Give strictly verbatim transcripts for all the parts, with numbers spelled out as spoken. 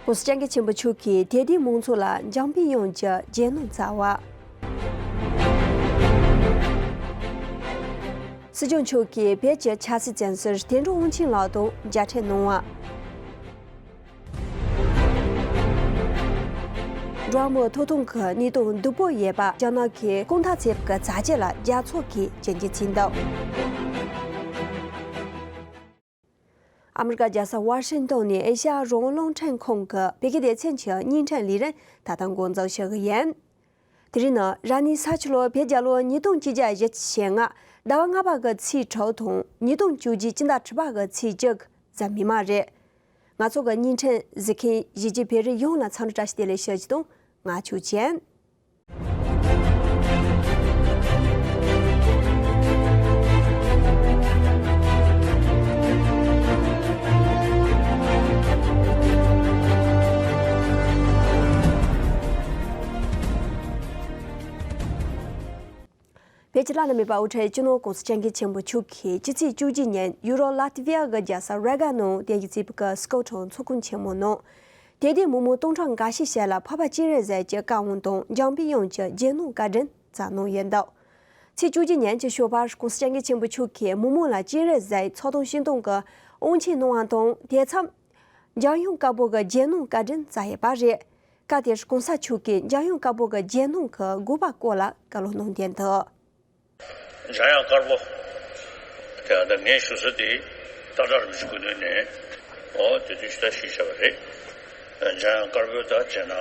༸གོང་ས་༸སྐྱབས་མགོན་ཆེན་པོ་མཆོག་གིས་དད་ལྡན་མང་ཚོགས་ལ་འཇམ་དཔལ་དབྱངས་ཀྱི་རྗེས་གནང་སྩལ་བ། སྲིད་སྐྱོང་མཆོག་གིས་བོད་ཀྱི་ཆབ་སྲིད་བཙོན་ཟུར་དོན་གྲུབ་དབང་ཆེན་ལགས་དང་མཇལ་འཕྲད་གནང་བ། འགྲོ་བ་མིའི་ཐོབ་ཐང་གི་གནས་སྟངས་སྡུག་པོ་ཡོད་པ་རྒྱ་ནག་གིས་སྐུ་འཐབ་བྱེད་པའི་བྱ་སྤྱོད་ལ་རྒྱལ་ཚོགས་ཀྱིས་ཞིབ་འཇུག་བྱས་འདུག་ཨ་མི་རི་ཀ་རྒྱལ་ས་ཝ་ཤིང་ཏོན་ནས་ཨེ་ཤ་ཡ་རང་དབང་རླུང་འཕྲིན་ཁང་གི་བོད་སྐད་སྡེ་ཚན་གྱི་བརྙན་འཕྲིན་ལས་རིམ་ད་ལྟ་འགོ་འཛུགས་ཞུ་གི་ཡིན། དེ་རིང་ནི་རབ་གནས་ས་ཕྱི་ལོ་བོད་རྒྱལ་ལོ་ཉིས་སྟོང་ཆིག་བརྒྱ་བཞི་བཅུ་ཞེ་ལྔ་ཟླ་བ་ལྔ་པ་གི་ཚེས་དྲུག་དང་ཉིས་སྟོང་བཅུ་གཅིག་སྤྱི་ཟླ་དྲུག་པ་གི་ཚེས་གཅིག་གཟའ་མིག་དམར་རེད། ང་ཚོ་གི་བརྙན་འཕྲིན་གཟིགས་མཁན་གཞིས་བྱེས་བོད་རིགས་ཡོངས་ལ་འཚམས་འདྲི་བཀྲ་ཤིས་བདེ་ལེགས་ཞུ་རྒྱུ་དང་། ང་ཆོས་ཅན། བོད་ཀྱི་བླ་ན་མེད་པ་དབུ་ཁྲིད་སྤྱི་ནོར་༸གོང་ས་༸སྐྱབས་མགོན་ཆེན་པོ་མཆོག་གིས་སྤྱི་ཚེས་བཅུ་གཅིག་ཉིན་ཡུ་རོབ་ལ་ཏི་ཝི་ཡ་གི་རྒྱལ་ས་རེ་གྷ་ནང་རྟེན་གཞི་བྱས་པའི་སྐུ་ཕྲེང་ཚོགས་ཁང་ཆེན་མོ་ནང་། དད་ལྡན་མི་མང་སྟོང་ཕྲག་འགའ་ཤས་ཞིག་ལ་འཕགས་པ་སྤྱན་རས་གཟིགས་ཀྱི་བཀའ་དབང་དང་འཇམ་དཔལ་དབྱངས་ཀྱི་རྗེས་གནང་བཀའ་དྲིན་སྩལ་གནང་ཡོད་འདུག་ཚེས་བཅུ་གཅིག་ཉིན་གྱི་ཞོགས་པར་༸གོང་ས་༸སྐྱབས་མགོན་ཆེན་པོ་མཆོག་གིས་མི་མང་ལ་སྤྱན་རས་གཟིགས་ཚོགས་དུང་ཤིང་དུང་གི་དབང་ཆེན་གནང་བ་དང་། དེ་མཚམས་འཇམ་དབྱངས་དཀར་པོ་གི་རྗེས་གནང་བཀའ་དྲིན་སྩལ་ཡོད་པ་རེད། སྐབས་དེར་༸གོང་ས་མཆོག་གིས་འཇམ་དབྱངས་དཀར་པོ་གི་རྗེས་གནང་གི་དགོངས་པ་སྐོར་ལ་བཀའ་སློབ་གནང་དོན་དུ། འཇམ་དབྱངས་དཀར་པོ་དེ་ཨ་ད་ངས་ཞུ་ས་དེ་ཏག་ཏག་རིན་པོ་ཆེ་སྐུ་མདུན་ནས་ཨོ་དེ་དུས་ཞུ་ད་ཞུས་བཞག་པ་རེད། འཇམ་དབྱངས་དཀར་པོ་ད་བྱས་ན་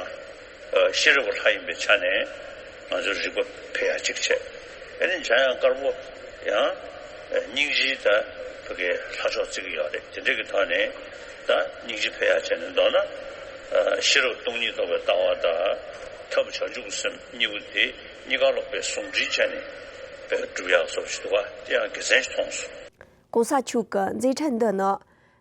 ཤེས་རབ་ཀྱི་ལྷ་ཡིན་པའི་ཆ་ནས་ང་ཚོ་རིག་པ་འཕེལ་ཡག་ཅིག་བྱས། ཨ་ནི་འཇམ་དབྱངས་དཀར་པོ་ཡང་སྙིང་རྗེའི་ད་བོད་ཀྱི་ལྷ་མཆོག་བརྩི་གི་ཡོད་རེད། དེ་འདྲ་གི་ཐོག་ནས་ད་སྙིང་རྗེ་འཕེལ་ཡག་བྱས་ནས་མདོར་ན་ཤེས་རབ་སྟོང་ཉིད་རྟོགས་པའི་ལྟ་བ་དང་ཐབས་བྱང་ཆུབ་ཀྱི་སེམས་གཉིས་པོ་དེ་གཉིས་ཀ་སློབ་པའི་ཟུང་འབྲེལ་བྱས་ནས་བོད་སྒྲུབ་ཡག་བཟོ་ཞིག་འདུག་བ། དེ་ཡང་དགེ་མཚན་ཞིག་མཐོང་སོང་། ༸གོང་ས་མཆོག་གི་མཛད་འཕྲིན་འདི་ནི་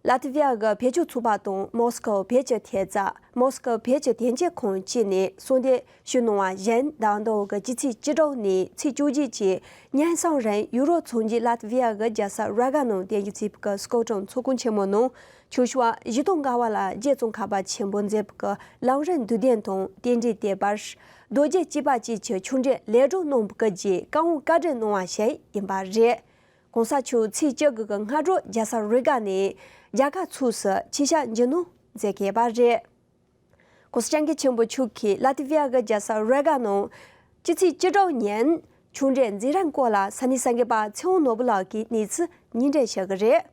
ལ་ཏི་ཝི་ཡ་གི་བོད་ཕྱོགས་ཚོགས་པ་དང་མོ་སི་ཀོ་བོད་ཀྱི་ཐེབས་རྩ་མོ་སི་ཀོ་བོད་ཀྱི་དོན་གཅོད་ཁང་བཅས་ནས་གསོལ་འདེབས་ཞུས་གནང་བ་བཞིན། ཟླ་བ་འདི་འོག་གི་སྤྱི་ཚེས་བཅུ་དྲུག་ནས་ཚེས་བཅུ་གཅིག་བཅས་ཉིན་གསུམ་རིང་ཡུ་རོབ་ཚོགས་འདུའི་ལ་ཏི་ཝི་ཡ་གི་རྒྱལ་ས་རེ་གྷ་ནང་རྟེན་གཞི་བྱས་པའི་སྐུ་ཕྲེང་ཚོགས་ཁང་ཆེན་མོ་ནང་ཆོས་ཞུ་བ་གཞིས་དང་སྒར་བ་ལ་རྗེ་ཙོང་ཁ་པ་ཆེན་པོས་མཛད་པའི་ལམ་རིམ་འདུལ་སྡེ་དང་རྟེན་འབྲེལ་བསྟོད་པར་རྡོ་རྗེ་བཅུ་པ་བཅས་ཀྱི་ཆོས་འབྲེལ་ལས་སྒྲུབ་གནང་བའི་རྗེས་བཀའ་དབང་བཀའ་དྲིན་གནང་བ་ཞིག་ཡིན་པ་རེད། ༸གོང་ས་མཆོག་ཚེས་བཅུ་དགུ་གི་སྔ་དྲོ་རྒྱལ་ས་རེ་གྷ་ནས་རྒྱལ་ཁབ་ཚོགས་སུ་ཆེད་བཅར་བགྱིས་གནང་མཛད་ཀྱི་ཡོད་པ་རེད། ༸གོང་ས་༸སྐྱབས་མགོན་ཆེན་པོ་མཆོག་གིས་ལ་ཏི་ཝི་ཡ་གི་རྒྱལ་ས་རེ་གྷ་ནང་སྤྱི་ཚེས་བཅུ་དྲུག་ཉིན་ཆུང་འདྲེ་མཛད་རིམ་སྐོར་ལ་ས་གནས་གསར་འགོད་པ་ཚེ་དབང་ནོར་བུ་ལགས་ཀྱིས་གནས་ཚུལ་སྙན་སྒྲོན་ཞུ་གི་རེད།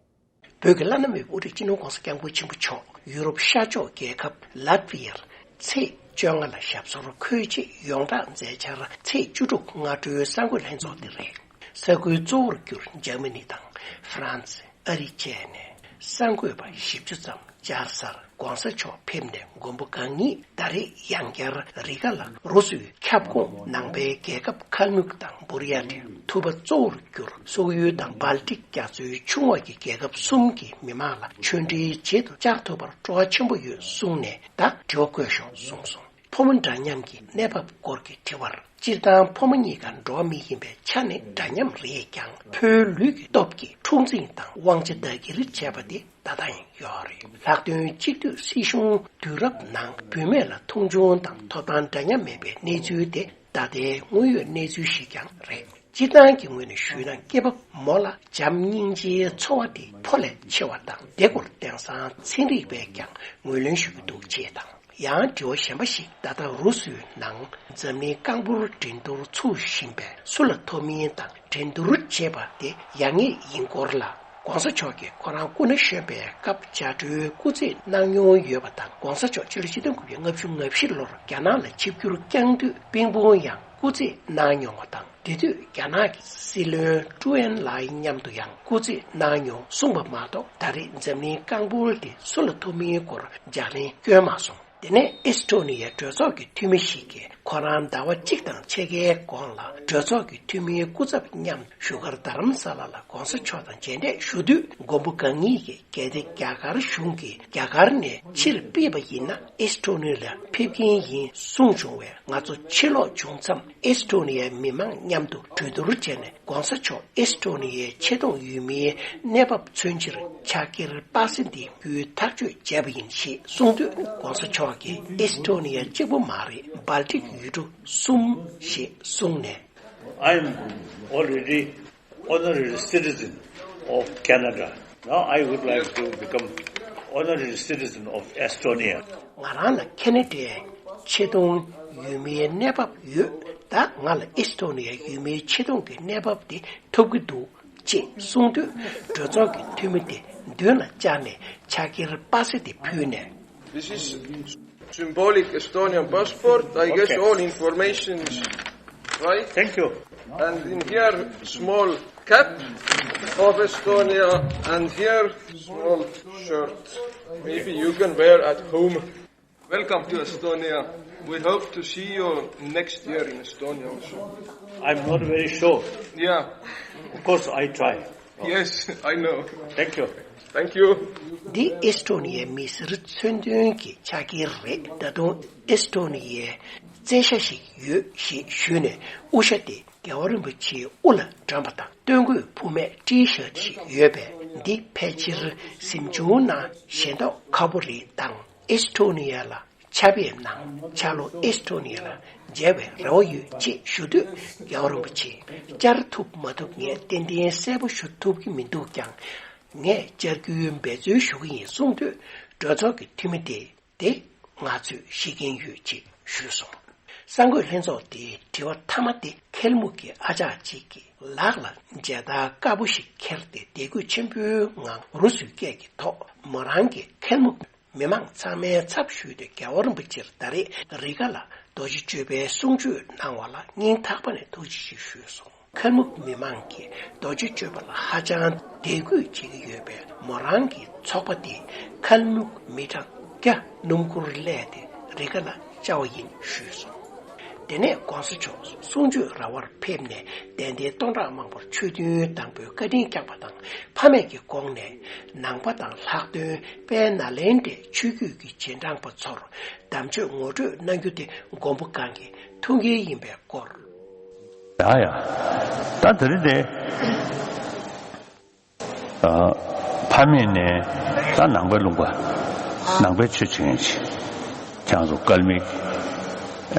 བོད་ཀྱི་བླ་ན་མེད་པའི་དབུ་ཁྲིད་སྤྱི་ནོར་༸གོང་ས་༸སྐྱབས་མགོན་ཆེན་པོ་མཆོག་ཡུ་རོབ་ཤར་ཕྱོགས་རྒྱལ་ཁབ་ལཱ་ཏི་ཝི་ཡར་ཚེས་བཅོ་ལྔ་ལ་ཞབས་སོར་འཁོད་རྗེས་ཡོངས་གྲགས་མཛད་འཆར་ཚེས་བཅུ་དྲུག་སྔ་དྲོའི་གསར་འགོད་ལྷན་ཚོགས་འདི་རེད། ས་ཁུལ་གཙོ་བོར་གྱུར་འཇར་མ་ནི་དང་ཧྥ་རན་སི། ཨ་རི་བཅས་ནས་གསར་འགོད་པ་བཞི་བཅུ་ཙམ་བཅར་སར་༸གོང་ས་མཆོག་ཕེབས་ནས་མགོན་པོ་གང་ཉིད་ད་རེས་ཡང་བསྐྱར་རི་ག་ལ་རུ་སུའི་ཁྱབ་ཁོངས་ནང་པའི་རྒྱལ་ཁབ་ཁལ་མུག་དང་བུར་ཡ་ཊི། ཐུ་བ་གཙོ་བོར་གྱུར་སོག་ཡུལ་དང་སྦལ་ཏིག་རྒྱ་མཚོའི་ཆུང་བ་གི་རྒྱལ་ཁབ་གསུམ་གྱི་མི་མང་ལ་ཆོས་འབྲེལ་བྱེད་དུ་བཅར་ཐུབ་པར་སྤྲོ་བ་ཆེན་པོ་ཡོད་གསུངས་ནས་ད་དྲི་བ་བཀོད་ཤོག་གསུངས་སོང་། ཕོ་མོ་འདྲ་མཉམ་གྱི་གནས་བབ་སྐོར་གྱི་དྲི་བར། སྤྱིར་བཏང་ཕོ་མོ་གཉིས་ཀ་འགྲོ་བ་མི་ཡིན་པའི་ཆ་ནས་འདྲ་མཉམ་རེད་ཀྱང་། ཕོའི་ལུས་ཀྱི་སྟོབས་ཀྱིས་འཁྲུག་འཛིང་དང་དབང་ཆ་བདག་གིར་བྱས་པ་དེ་ད་ལྟ་ཡང་ཡོད་རེད། ལྷག་དོན་གཅིག་སྡུད་སྲིད་གཞུང་དུས་རབས་ནང་བུད་མེད་ལ་མཐོང་ཆུང་དང་ཐོབ་ཐང་འདྲ་མཉམ་མེད་པའི་གནས་ཚུལ་དེ་ད་ལྟའི་དངོས་ཡོད་གནས་ཚུལ་ཞིག་ཀྱང་རེད། སྤྱིར་བཏང་གི་ངོས་ནས་ཞུས་ན། སྐྱེས་པ་མོ་ལ་བྱམས་སྙིང་རྗེའི་ཚོར་བ་དེ་ཕོ་ལས་ཆེ་བ་དང་། དེ་སྐོར་དེང་སང་ཚན་རིག་པས་ཀྱང་ངོས་ལེན་ཞུ་གི་འདུག་ཅེས་དང་། ཡང་དྲི་བ་གཞན་པ་ཞིག་ད་ལྟ་རུ་སུའི་ནང་འཛམ་གླིང་རྐང་འབོར་འགྲན་བསྡུར་ཚུགས་བཞིན་པས་སུ་ལ་ཐོབ་མིན་དང་འགྲན་བསྡུར་བྱེད་པ་དེ་ཡག་ཉེས་ཡིན་སྐོར་ལ། ༸གོང་ས་མཆོག་གིས་ཁོ་རང་སྐུ་ན་གཞོན་པའི་སྐབས་བྱ་སྒྲོའི་སྐུ་རྩེད་གནང་མྱོང་ཡོད་པ་དང་། ༸གོང་ས་མཆོག་ཕྱི་ལོ་ཆིག་སྟོང་དགུ་བརྒྱ་ལྔ་བཅུ་ང་བཞི་ལོར་རྒྱ་ནག་ལ་ཆིབས་བསྒྱུར་བསྐྱངས་དུས་པིང་པོང་ཡང་སྐུ་རྩེད་གནང་མྱོང་བ་དང་། དེ་དུས་རྒྱ་ནག་གི་སྲིད་བློན་ཀྲུའུ་ཨེན་ལའི་མཉམ་དུ་ཡང་སྐུ་རྩེད་གནང་མྱོང་གསུངས་པ་མ་གཏོགས། ད་རེས་འཛམ་གླིང་རྐང་འབོར་དེ་སུ་ལ་ཐོབ་མིན་སྐོར་ལྗགས་ལན་བསྐྱོན་མ་སོང་། དེ་ནས་ཨེ་སི་ཊོ་ནི་ཡའི་གྲོས་ཚོགས་ཀྱི་འཐུས་མི་ཞིག་གིས་ ཁོ་རང་ཟླ་བ་གཅིག་དང་ཕྱེད་ཀའི་གོང་ལ་གྲོས་ཚོགས་ཀྱི་འཐུས་མིའི་སྐུ་ཚབ་མཉམ་བཞུགས་སྒར་རྡ་རམ་ས་ལ་ལ་༧གོང་ས་མཆོག་དང་མཇལ་འཕྲད་ཞུ་དུས། མགོན་པོ་གང་ཉིད་ཀྱིས་གལ་ཏེ་རྒྱ་གར་གཞུང་གིས་རྒྱ་གར་ནས་ཕྱིར་ཕུད་པ་ཡིན་ན། ཨེས་ཊོ་ནི་ཡར་ཕེབས་ཀྱིན་ཡིན་གསུངས་བྱུང་བས། ང་ཚོ་ཕྱིར་ལོག་བྱུང་མཚམས། ཨེས་ཊོ་ནི་ཡའི་མི་མང་མཉམ་དུ་གྲོས་བསྡུར་བྱས་ནས། ༧གོང་ས་མཆོག་ཨེས་ཊོ་ནི་ཡའི་ཆེ་མཐོང་ཡུལ་མིའི་གནས་བབ་མཚོན་ཕྱིར་ཕྱག་འཁྱེར་པ་སེ་འདི་ཕུལ་ཐག་གཅོད་བྱས་པ་ཡིན་ཞེས་གསུངས་དུས། ༧གོང་ས་མཆོག་གིས་ཨེས་ཊོ་ནི་ཡ་གཅིག་པུ་མ་རེད། སྦལ་ཏིག་ཡུལ་གྲུ་གསུམ་ཞེས་གསུངས་ནས། I am already honorary citizen of Canada. Now I would like to become honorary citizen of Estonia. ང་རང་ལ་ཁེ་ན་ཌའི་ཆེ་མཐོང་ཡུལ་མིའི་གནས་བབ་ཡོད། ད་ང་ལ་ཨེས་ཊོ་ནི་ཡའི་ཡུལ་མིའི་ཆེ་མཐོང་གི་གནས་བབ་དེ་ཐོབ་ཀྱི་འདུག་ཅེས་གསུངས་དུས། གྲོས་ཚོགས་ཀྱི་འཐུས་མི་དེ་མདུན་ལ་བཅར་ནས་ཕྱག་འཁྱེར་པ་སེ་དེ་ཕུལ་ནས། This is symbolic Estonian passport. I guess all information is right. Thank you. And in here, small cap of Estonia, and here, small shirt. Maybe you can wear at home. Welcome to Estonia. We hope to see you next year in Estonia also. I'm not very sure. Yeah. Of course, I try. Yes, I know. Thank you. Thank you. འདི་ཨེས་ཊོ་ནི་ཡའི་མི་སེར་མཚོན་དོན་གྱི་ཕྱག་འཁྱེར་རེད། ད་དུང་ཨེས་ཊོ་ནི་ཡའི་བཙན་ཤ་ཞིག་ཡོད་ཞེས་ཞུས་ནས། དབུ་ཞྭ་དེ་རྒྱལ་བ་རིན་པོ་ཆེའི་དབུ་ལ་བཀྲམ་པ་དང་། སྟོད་གོས་ཕུབ་མའི་ཊི་ཤར་ཊི་ཞིག་ཡོད་པས། འདི་ཕལ་ཆེར་གཟིམ་ཆུང་ནང་ཞལ་འདོགས་ཁ་པོ་རེ་དང་། ཨེས་ཊོ་ནི་ཡ་ལ་ཆ་ཕེབས་གནང་། ཕྱག་ལོག་ཨེས་ཊོ་ནི་ཡ་ལ་མཇལ་བའི་རེ་བ་ཡོད་ཅེས་ཞུ་དུས། རྒྱལ་བ་རིན་པོ་ཆེས། བཅར་ཐུབ་མ་ཐུབ་ངས་ཏན་ཏན་གསལ་པོ་ཞུ་ཐུབ་ཀྱི་མི་འདུག་ཀྱང་། ངས་བཅར་རྒྱུའི་འབད་རྩོལ་ཞུ་གི་ཡིན་གསུངས་དུས། གྲོས་ཚོགས་ཀྱི་འཐུས་མི་དེས། དེ་ང་ཚོས་ཤེས་ཀྱིན་ཡོད་ཅེས་ཞུས་སོང་། གསར་འགོད་ལྷན་ཚོགས་དེའི་དྲི་བ་མཐའ་མ་དེ། ཁལ་མུག་གི་ཨ་ཅག་ཅིག་གིས་ལག་ལ་མཇལ་དར་དཀར་པོ་ཞིག་འཁྱེར་ཏེ། དད་གུས་ཆེན་པོའི་ངང་རུ་སུའི་སྐད་ཀྱི་ཐོག་མོ་རང་གིས་ཁལ་མུག་མི་མང་ཚང་མའི་ཚབ་ཞུས་ཏེ། རྒྱལ་བ་རིན་པོ་ཆེར་ད་རེས་རི་ཀ་ལ་རྡོ་རྗེ་གཅོད་པའི་གསུང་ཆོས་གནང་བ་ལ་སྙིང་ཐག་པ་ནས་ཐུགས་རྗེ་ཆེ་ཞུས་སོང་། ཁལ་མུག་མི་མང་གིས་རྡོ་རྗེ་གཅོད་པ་ལ་ཧ་ཅང་དད་གུས་བྱེད་ཀྱི་ཡོད་པས། མོ་རང་གི་ཚོགས་པ་དེས་ཁལ་མུག་མི་གྲངས་བརྒྱ་སྣུམ་འཁོར་གླས་ཏེ་རི་ཀ་ལ་བཅར་བ་ཡིན་ཞུས་སོང་། དེ་ནས་ྋགོང་ས་མཆོག་གསུང་ཆོས་ར་བར་ཕེབས་ནས། དད་ལྡན་སྟོང་ཕྲག་མང་པོར་ཆོས་མཐུན་དང་པོའི་བཀའ་དྲིན་བསྐྱངས་པ་དང་། ཕ་མེས་ཀྱི་དགོངས་ནས་ནང་པ་དང་ལྷག་དོན་དཔལ་ནཱ་ལེནྡྲའི་ཆོས་བརྒྱུད་ཀྱི་རྗེས་འབྲང་པ་ཚོར་དམ་ཆོས་ངོ་སྤྲོད་གནང་རྒྱུ་དེ་མགོན་པོ་གང་གི་ཐུགས་འགན་ཡིན་པའི་སྐོར། ཡ་ཡ། ད་དེ་རིང་དེ། ཨ། ཕ་མེས་ནས་ད་ནང་པའི་ལུང་པ། ནང་པའི་ཆོས་བྱེད་མཁན་ཞིག་ཁྱེད་ཚོ་དཀར་མིག་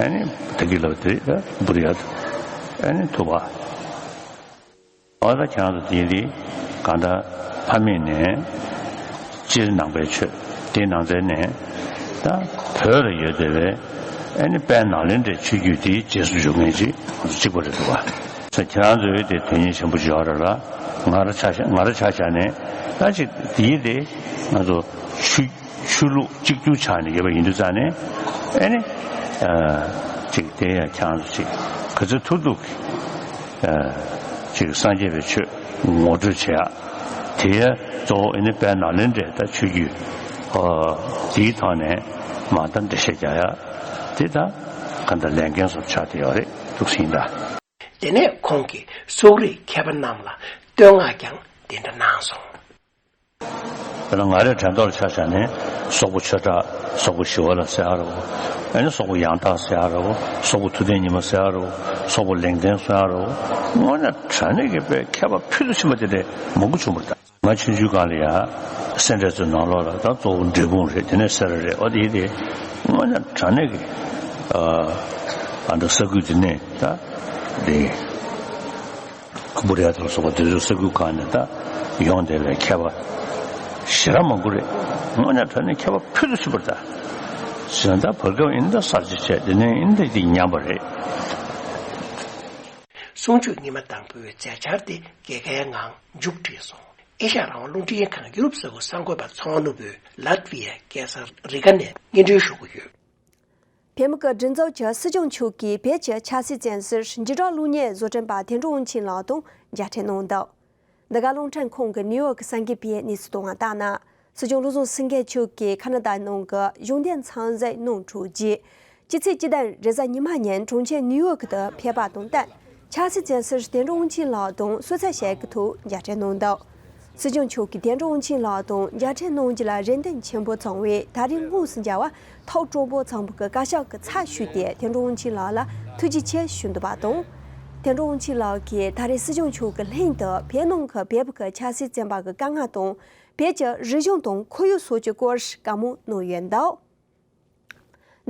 ཨ་ནི་ད་གི་ལབ་དེ་ད་བུ་རི་ཡ་ཨ་ནི་ཐུབ་པ། འོ་ད་ཁྱེད་རང་ཚོ་དེ་རིང་གང་ལྟར་ཕ་མེས་ནས་སྤྱིར་ནང་པའི་ཆོས་དེའི་ནང་ཚན་ནས་ད་བོད་ལ་ཡོད་བསྡད་པའི་ཨ་ནི་དཔལ་ནཱ་ལེནྡྲའི་ཆོས་བརྒྱུད་དེའི་རྗེས་སུ་འཇུག་མཁན་ཅིག་ང་ཚོ་གཅིག་པ་རེད་འདུག་བ། ས་ཁྱེད་རང་ཚོས་དེ་དོན་སྙིང་ཆེན་པོ་ཅིག་ཡོད་རེད་ལ། ང་རང་ཆ་བཞག་ང་རང་ཆ་བཞག་ནས་ད་ཅིག་དེའི་དེ་ང་ཚོ་ཆོས་ཆོས་ལུགས་གཅིག་གྱུར་ཆགས་ནས་ཡོད་པ་ཡིན་དུས་ཙང་ནས་ཨ་ནི་ཨ་ཅིག་དེ་ཡང་ཁྱེད་རང་ཚོ་ཅིག་ག་ཚོད་ཐུབ་ཐུབ་ཀྱིས་ཨ་ཅིག་སངས་རྒྱས་པའི་ཆོས་ངོ་སྤྲོད་བྱེད་ཡག་དེ་ཡང་གཙོ་བོ་ཨ་ནི་དཔལ་ནཱ་ལེནྡྲའི་ད་ཆོས་བརྒྱུད་ཨ་དེའི་ཐོག་ནས་མ་མཐའ་འགྲེལ་བཤད་རྒྱག་ཡག་དེ་ད་ག་འདྲ་ལས་འགན་སོགས་ཆགས་བསྡད་ཡོད་རེད་འདུག་ཟིན་ད། དེ་ནས་ཁོང་གིས་སོག་རིགས་མཁས་པ་རྣམས་ལ་བསྟོད་བསྔགས་ཀྱང་དེ་འདྲ་གནང་སོང་། དཔེར་ན་ང་རའི་དྲན་ཐོག་ལ་ཆ་བཞག་ནས་སོག་པོ་ཆོས་གྲགས། སོག་པོ་ཞི་བ་ལྷ་ཟེར་ཡག་རེད་བོ། ཨ་ནི་སོག་པོ་ཡང་དག་ཟེར་ཡག་རེད་བོ། སོག་པོ་ཐུབ་བསྟན་ཉི་མ་ཟེར་ཡག་རེད་བོ། སོག་པོ་ལེགས་ལྡན་ཟེར་ཡག་རེད་བོ། དངོས་གནས་དྲང་གནས་ཀྱི་དཔེ་མཁས་པ་ཕུལ་དུ་ཕྱིན་པ་དེ་འདྲ་མང་པོ་བྱུང་བ་རེད་ད། ང་ཆུང་ཆུང་སྒང་ལ་ཡ་སེ་འབྲས་ཚོའི་ནང་ལོགས་ལ་ད་གཙོ་བོ་འབྲས་སྤུངས་རེད། དེ་ནས་སེ་ར་རེད། ཨོ་དེ་དེ་དངོས་གནས་དྲང་གནས་ཀྱི་ཨ་ཨ་འདྲ་ས་ཁུལ་དེ་ནས་ད་དེ་ཀུ་བུ་ར་ཡ་དང་སོགས་པ་དེ་ཚོའི་ས་ཁུལ་ཁག་ནས་ད་ཡོང་བསྡད་པའི་མཁས་པ་ཞེ་དྲག་མང་པོ་རེད། དངོས་གནས་དྲང་གནས་མཁས་པ་ཕུལ་དུ་ཕྱིན་པ་རེད་ད། གཞན་ད་བར་སྐབས་ཨིན་ད་གསར་བརྗེ་བྱས། དེ་ནས་ཨིན་ད་དེ་ཉམས་པ་རེད། གསུང་ཆོས་ཉི་མ་དང་པོའི་མཛད་འཆར་དེ་རྒྱལ་ཁའི་ངང་མཇུག་བསྒྲིལ་སོང་། ཨེ་ཤ་ཡ་རང་དབང་རླུང་འཕྲིན་ཁང་ཡུ་རོབ་ས་ཁུལ་གསར་འགོད་པ་ཚོང་ནོར་བུས་ལཱ་ཏི་ཝི་ཡའི་རྒྱལ་ས་རི་ག་ནས་སྙན་སྒྲོན་ཞུ་གི་ཡོད། བལ་ཡུལ་གྱི་མགྲིན་ཚབ་ཀྱི་སྲིད་སྐྱོང་མཆོག་གིས་བོད་ཀྱི་ཆབ་སྲིད་བཙན་འཛུལ་འཇིགས་སྐྲག་གློག་བརྙན་བཟོ་སྐྲུན་པ་དོན་གྲུབ་དབང་ཆེན་ལགས་དང་མཇལ་འཕྲད་གནང་འདུག་འདི་ག་རླུང་འཕྲིན་ཁང་གི་ནིའུ་ཡོག་གི་གསར་འགོད་པས་གནས་ཚུལ་བཏོན་པ་ལྟར་ན། སྲིད་སྐྱོང་བློ་བཟང་སེང་གེ་མཆོག་གིས་ཁ་ན་ཌའི་ནང་གི་གཞུང་འབྲེལ་འཚམས་གཟིགས་གནང་གྲུབ་རྗེས། སྤྱི་ཚེས་བཅུ་བདུན་རེས་གཟའ་ཉི་མ་ཉིན་གྲོང་ཁྱེར་ནིའུ་ཡོག་ཏུ་ཕེབས་པ་དང་བསྟུན། ཆབ་སྲིད་བཙོན་ཟུར་དོན་གྲུབ་དབང་ཆེན་ལགས་དང་གསོལ་ཚིགས་ཞུ་གི་ཐོག་མཇལ་འཕྲད་གནང་འདུག་སྲིད་སྐྱོང་མཆོག་གིས་དོན་གྲུབ་དབང་ཆེན་ལགས་དང་མཇལ་འཕྲད་གནང་རྒྱུ་ལ་རེ་འདུན་ཆེན་པོ་བྱུང་བས། ད་རེས་དངོས་སུ་མཇལ་བར་ཐོག་དྲང་པོ་ཚོགས་པ་གི་བཀའ་ཤག་གི་ཚབ་ཞུས་ཏེ་དོན་གྲུབ་དབང་ཆེན་ལགས་ལ་ཐུགས་རྗེ་ཆེ་ཞུ་འདོད་པ་དང་། དོན་གྲུབ་དབང་ཆེན་ལགས་ཀྱིས་ད་རེས་སྲིད་སྐྱོང་མཆོག་གི་ལྷན་དུ་བོད་ནང་གི་བོད་པ་གི་ཆབ་སྲིད་བཙོན་པ་གི་དཀའ་ངལ་དང་། བོད་ཀྱི་རིག་གཞུང་དང་ཁོར་ཡུག་སོགས་ཀྱི་སྐོར་བཀའ་མོལ་གནང་ཡོད་འདུག་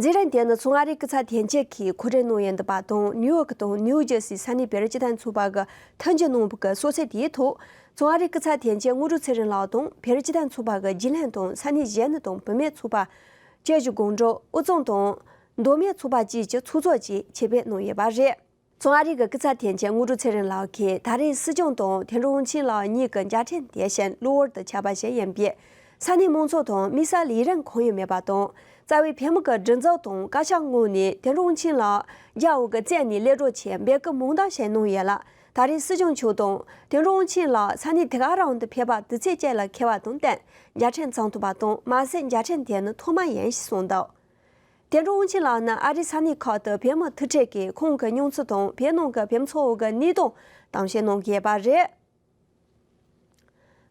མཛད་རིམ་དེ་ནི་མཚོ་སྔ་རིགས་སྐུ་ཚབ་དོན་གཅོད་ཀྱིས་གོ་སྒྲིག་གནང་ཡོད་འདུག་པ་དང་། ནིའུ་ཡོག་དང་ནིའུ་ཇར་སིའི་ས་གནས་བོད་རིགས་སྤྱི་མཐུན་ཚོགས་པ་གིས་མཐུན་འགྱུར་གནང་བའི་གསོལ་ཚིགས་དེའི་ཐོག་མཚོ་སྔ་རིགས་སྐུ་ཚབ་དོན་གཅོད་དངོས་གྲུབ་ཚེ་རིང་ལགས་དང་བོད་རིགས་སྤྱི་མཐུན་ཚོགས་པ་གི་རྒྱུན་ལས་དང་ས་གནས་གཞོན་ནུ་དང་བུད་མེད་ཚོགས་པ། བཅའ་བཞི་སྒང་དྲུག་དབུས་གཙང་དང་མདོ་སྨད་ཚོགས་པ་བཅས་ཀྱི་ཚོགས་གཙོ་བཅས་ཆེད་ཕེབས་གནང་ཡོད་པ་རེད། མཚོ་སྔ་རིགས་ཀྱི་སྐུ་ཚབ་དོན་གཅོད་དངོས་གྲུབ་ཚེ་རིང་ལགས་ཀྱིས་ད་རེས་སྲིད་སྐྱོང་དང་དོན་གྲུབ་དབང་ཆེན་ལགས་གཉིས་ཀྱི་མཇལ་འཕྲད་དེ་བཞིན་གློ་བུར་དུ་ཆགས་པ་ཞིག་ཡིན་པས། ས་གནས་མང་ཚོགས་དང་དམིགས་བསལ་ལས་རིམ་གང་ཡང་མེད་པ་དང་། རྩ་བའི་བོད་མི་གི་སྒྲིག་འཛུགས་དང་བཀའ་ཤག་ངོས་ནས་དོན་གྲུབ་དབང་ཆེན་ལགས་རྒྱ་འོག་གི་བཙོན་ནས་གློད་གྲོལ་ཆེད་འབོད་སྐུལ་མང་དག་ཞིག་གནང་ཡོད་ལ། ད་རེས་སྲིད་སྐྱོང་མཆོག་དང་དོན་གྲུབ་དབང་ཆེན་ལགས་ས་གནས་དེ་ག་རང་དུ་ཕེབས་པ་དུས་ཚོད་ཅིག་ལ་འཁེལ་བ་དང་བསྟུན་མཇལ་འཕྲད་གནང་ཐུབ་པ་དང་། མ་ཟད་མཇལ་འཕྲད་དེ་ནི་ཐོག་མ་ཡིན་ཞེས་གསུངས་འདུག་དོན་གྲུབ་དབང་ཆེན་ལགས་ནི་ཨ་རིའི་ས་གནས་ཁག་ཏུ་བོད་མི་ཐུག་འཕྲད་ཀྱིས་ཁོང་གི་མྱོང་ཚོར་དང་བོད་ནང་གི་བོད་མི་ཚོའི་གནས་སྟངས་གཏམ་བཤད་གནང་གི་ཡོད་པ་རེད།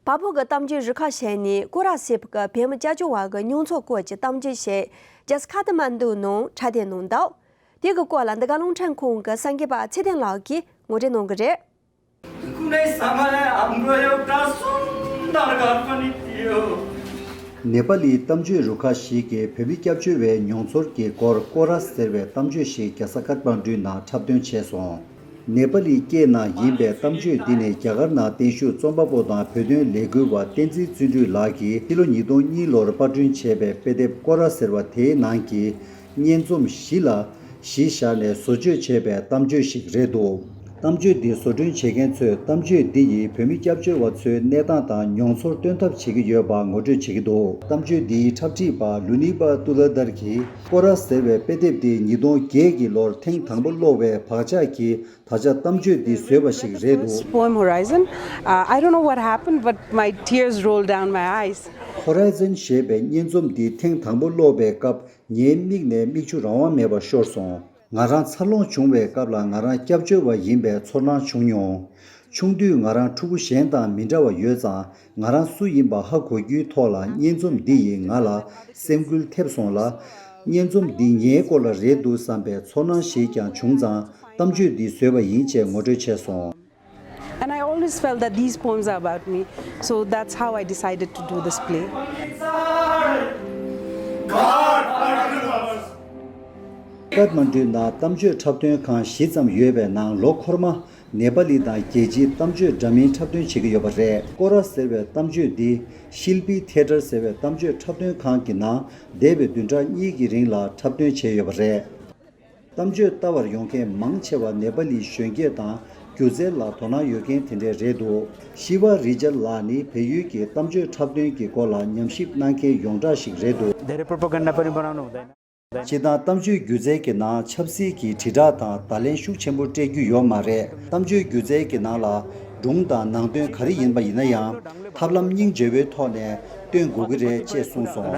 བལ་པོ་གི་གཏམ་བརྗོད་རུ་ཁག་ཞིག་ནས་ཀོ་ར་ཟེར་བ་གི་བོད་མི་སྐྱབས་བཅོལ་བ་གི་མྱོང་ཚོར་སྐོར་གྱི་གཏམ་བརྗོད་ཞིག་རྒྱལ་ས་ཁ་ཐ་མན་ཌུ་ནང་འཁྲབ་སྟོན་གནང་འདུག་དེ་གི་སྐོར་ལ་འདི་ག་རླུང་འཕྲིན་ཁང་གི་གསར་འགོད་པ་ཚེ་བརྟན་ལགས་ཀྱིས་ངོ་སྤྲོད་གནང་གི་རེད། ནེ་པ་ལིའི་གཏམ་བརྗོད་རུ་ཁག་ཞིག་གིས་བོད་མི་སྐྱབས་བཅོལ་བའི་མྱོང་ཚོར་གྱི་སྐོར་ཀོ་ར་ཟེར་བའི་གཏམ་བརྗོད་ཞིག་རྒྱལ་ས་ཀཏ་མན་ཌུའི་ནང་འཁྲབ་སྟོན་བྱས་སོང་། ནེ་པ་ལིའི་སྐད་ནང་ཡིན་པའི་གཏམ་བརྗོད་འདི་ནི་རྒྱ་གར་ནང་བརྟན་བཞུགས་རྩོམ་པ་པོ་དང་བོད་དོན་ལས་འགུལ་བ་བསྟན་འཛིན་བརྩོན་འགྲུས་ལགས་ཀྱིས་ཕྱི་ལོ་ཉིས་སྟོང་གཉིས་ལོར་པར་སྐྲུན་བྱས་པའི་དཔེ་དེབ་ཀོ་ར་ཟེར་བ་དེའི་ནང་གི་སྙན་རྩོམ་བཞི་ལ་གཞི་བཞག་ནས་བཟོ་བཅོས་བྱས་པའི་གཏམ་བརྗོད་ཞིག་རེད་འདུག་གཏམ་བརྗོད་འདི་བཟོ་སྐྲུན་བྱེད་མཁན་ཚོས་གཏམ་བརྗོད་འདི་ཡིས་བོད་མི་སྐྱབས་བཅོལ་བ་ཚོའི་གནས་སྟངས་དང་མྱོང་ཚོར་སྟོན་ཐབས་བྱེད་ཀྱི་ཡོད་པ་ངོ་སྤྲོད་བྱེད་ཀྱི་འདུག་གཏམ་བརྗོད་འདིའི་འཁྲབ་ཁྲིད་པ་ལུ་ནི་པ་ཏུ་ལ་དར་གྱིས་ཀོ་ར་ཟེར་བའི་དཔེ་དེབ་འདི་ཉིས་སྟོང་བརྒྱད་ཀྱི་ལོར་ཐེངས་དང་པོ་ཀློག་པའི་བག་ཆགས་ཀྱིས་ད་ཆ་གཏམ་བརྗོད་འདི་བཟོས་པ་ཞིག་རེད་འདུག Poem Horizon. Uh, I don't know what happened, but my tears rolled down my eyes. Horizon ཞེས་པའི་སྙན་རྩོམ་འདི་ཐེངས་དང་པོ་ཀློག་པའི་སྐབས། ངའི་མིག་ནས་མིག་ཆུ་རང་དབང་མེད་པར་ཤོར་སོང་། ང་རང་འཚར་ལོངས་བྱུང་བའི་སྐབས་ལ་ང་རང་སྐྱབས་བཅོལ་བ་ཡིན་པའི་ཚོར་སྣང་བྱུང་མྱོང་། ཆུང་དུས་ང་རང་ཕྲུ་གུ་གཞན་དང་མི་འདྲ་བ་ཡོད་ཙང་། ང་རང་སུ་ཡིན་པ་ཧ་གོ་རྒྱུའི་ཐོག་ལ་སྙན་རྩོམ་འདི་ཡིས་ང་ལ་སེམས་འགུལ་ཐེབས་སོང་ལ། སྙན་རྩོམ་འདི་ངའི་སྐོར་ལ་རེད་འདུག་བསམ་པའི་ཚོར་སྣང་ཞིག་ཀྱང་བྱུང་ཙང་། གཏམ་བརྗོད་འདི་བཟོས་པ་ཡིན་ཅེས་ངོ་སྤྲོད་བྱས་སོང་། And I always felt that these poems are about me, so that's how I decided to do this play. ཀཏ་མན་ཌུའི་ནང་གཏམ་བརྗོད་འཁྲབ་སྟོན་ཁང་བཞི་ཙམ་ཡོད་པའི་ནང་ལོ་འཁོར་མ་ནེ་པ་ལི་དང་རྒྱལ་སྤྱིའི་གཏམ་བརྗོད་འདྲ་མིན་འཁྲབ་སྟོན་བྱེད་ཀྱི་ཡོད་པ་རེད། ཀོ་ར་ཟེར་བའི་གཏམ་བརྗོད་འདི་ཤིལ་པི་ཐེ་ཏར་ཟེར་བའི་གཏམ་བརྗོད་འཁྲབ་སྟོན་ཁང་གི་ནང་འདས་པའི་བདུན་ཕྲག་གཉིས་ཀྱི་རིང་ལ་འཁྲབ་སྟོན་བྱས་ཡོད་པ་རེད། གཏམ་བརྗོད་ལྟ་བར་ཡོང་མཁན་མང་ཆེ་བ་ནེ་པ་ལིའི་གཞོན་སྐྱེས་དང་སྒྱུ་རྩལ་ལ་དོ་སྣང་ཡོད་མཁན་དེ་འདྲས་རེད་འདུག་ཤི་བ་རི་ཅར་ལགས་ནི་བལ་ཡུལ་གྱི་གཏམ་བརྗོད་འཁྲབ་སྟོན་གྱི་སྐོར་ལ་ཉམས་ཞིབ་གནང་མཁན་ཡོངས་གྲགས་ཤིག་རེད་འདུག There are propaganda party. སྤྱིར་བཏང་གཏམ་བརྗོད་སྒྱུ་རྩལ་གྱི་ནང་ཆབ་སྲིད་ཀྱི་དྲིལ་བསྒྲགས་དང་བརྡ་ལན་ཤུགས་ཆེན་པོ་སྤྲད་རྒྱུ་ཡོད་མ་རེད། གཏམ་བརྗོད་སྒྱུ་རྩལ་གྱི་ནང་ལ་སྒྲུང་དང་ནང་དོན་ག་རེ་ཡིན་པ་ཡིན་ན་ཡང་ཐབས་ལམ་སྙིང་རྗེ་བོའི་ཐོག་ནས་སྟོན་དགོས་ཀྱི་རེད་ཅེས་གསུངས་སོང་།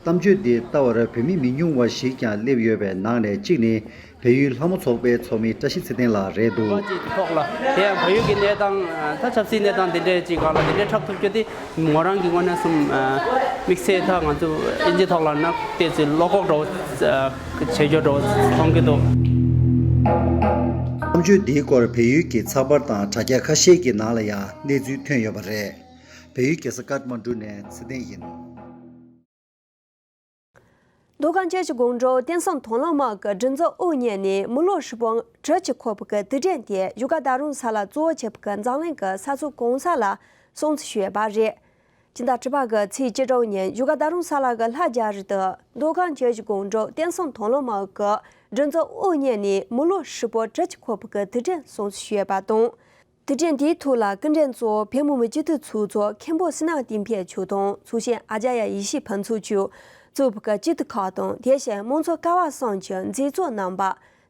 གཏམ་བརྗོད་འདི་ལྟ་བར་བོད་མི་མི་ཉུང་བ་ཞིག་ཀྱང་སླེབས་ཡོད་པའི་ནང་ནས་གཅིག་ནི་བལ་ཡུལ་ལྷ་མོ་ཚོགས་པའི་ཚོགས་མི་བཀྲ་ཤིས་ཚེ་བརྟན་ལགས་རེད་འདུག་ཐོག་ལ་དེ་ཡང་བལ་ཡུལ་གྱི་གནས་སྟངས་ད་ཆབ་སྲིད་གནས་སྟངས་དེ་འདྲས་ཅིག་སྒང་ལ་དེ་འདྲས་འཁྲབ་ཐུབ་རྒྱུ་དེ་མོ་རང་གི་ངོས་ནས་གསུམ་དམིགས་བསལ་ད་ང་ཚོ་ཨིན་ཇི་ཐོག་ལ་ན་ཏོག་ཙམ་བློ་ཁོག་འདྲ་བོ་བྱེད་རྒྱུ་འདྲ་བོ་མཐོང་གི་འདུག་གཏམ་བརྗོད་འདིའི་སྐོར་བལ་ཡུལ་གྱི་ཚགས་པར་དང་དྲ་རྒྱ་ཁ་ཤས་ཀྱི་ནང་ལ་ཡང་གནས་ཚུལ་ཐོན་ཡོད་པ་རེད། བལ་ཡུལ་རྒྱལ་ས་ཀཏ་མན་ཌུ་ནས་ཚེ་བརྟན་ཡིན། མདོ་ཁམས་བཅུ་བཞི་སྒང་དྲུག་བསྟན་སྲུང་དང་བླངས་དམག་གི་སྒྲིག་འཛུགས་དབུ་བརྙེས་ནས་མི་ལོ་ཧྲིལ་པོ་དྲུག་ཅུ་འཁོར་བ་གི་དུས་དྲན་དེ་བཞུགས་སྒར་རྡ་རམ་ས་ལ་གཙོ་བོ་བྱས་པའི་འཛམ་གླིང་གི་ས་ཕྱོགས་གང་ས་ལ་སྲུང་བརྩི་ཞུས་པ་རེད། སྤྱི་ཟླ་དྲུག་པ་གི་ཚེས་བཅུ་དྲུག་ཉིན་བཞུགས་སྒར་རྡ་རམ་ས་ལ་གི་ལྷ་རྒྱ་རི་དུ་མདོ་ཁམས་བཅུ་བཞི་སྒང་དྲུག་བསྟན་སྲུང་དང་བླངས་དམག་གི་སྒྲིག་འཛུགས་དབུ་བརྙེས་ནས་མི་ལོ་ཧྲིལ་པོ་དྲུག་ཅུ་འཁོར་བ་གི་དུས་དྲན་སྲུང་བརྩི་ཞུས་པ་དང་། དུས་དྲན་དེའི་ཐོག་ལ་སྐུ་མགྲོན་གཙོ་བོ་བོད་མི་མང་སྤྱི་འཐུས་ཚོགས་གཙོ་མཁན་པོ་བསོད་ནམས་བསྟན་འཕེལ་མཆོག་དང་། ཚོགས་གཞོན་ཨ་ཅཱརྱ་ཡེ་ཤེས་ཕུན་ཚོགས་མཆོག་གཙོས་པའི་སྤྱི་འཐུས་ཁག་དང་། དེ་བཞིན་མང་གཙོ་ཀ་བ་གསུམ་གྱི་མཛད་གཙོ་རྣམ་པ།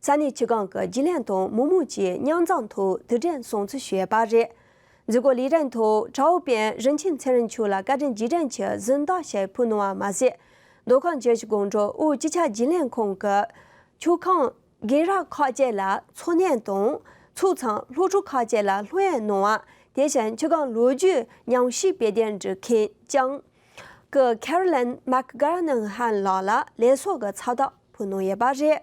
ས་གནས་སྤྱི་ཁང་གི་རྒྱུན་ལས་དང་མི་མང་གིས་མཉམ་འཛོམས་ཐོག་དུས་དྲན་སྲུང་བརྩི་ཞུས་པ་རེད། མཛད་སྒོ་ལས་རིམ་ཐོག་གྲྭ་བ་དཔོན་རིན་ཆེན་ཚེ་རིང་མཆོག་ལ་བཀའ་དྲིན་རྗེས་དྲན་གྱི་གཟེངས་རྟགས་ཞིག་ཕུལ་གནང་བ་མ་ཟད། མདོ་ཁམས་ཆུ་བཞི་སྒང་དྲུག་དབུས་སྤྱི་ཁྱབ་བརྗེ་ལེན་ཁང་གི་ཆུ་ཁང་སྒེར་ར་ཁག་ཅིག་ལ་འཚོ་སྣོན་དང་ཚོགས་མཚམས་སློབ་ཕྲུག་ཁག་ཅིག་ལ་སློབ་ཡོན་གནང་བ། དེ་བཞིན་ཆུ་ཁང་ལོ་རྒྱུས་ཉམས་ཞིབ་དཔེ་སྟོན་འབྲི་མཁན་ལྕམ་སྐུ་ཁེ་རོ་ལིན་མེག་གྷར་ནན་ཧན་ལགས་ལ་ལས་ཚོགས་ཀྱི་ཚབ་བདག་ཕུལ་གནང་ཡོད་པ་རེད།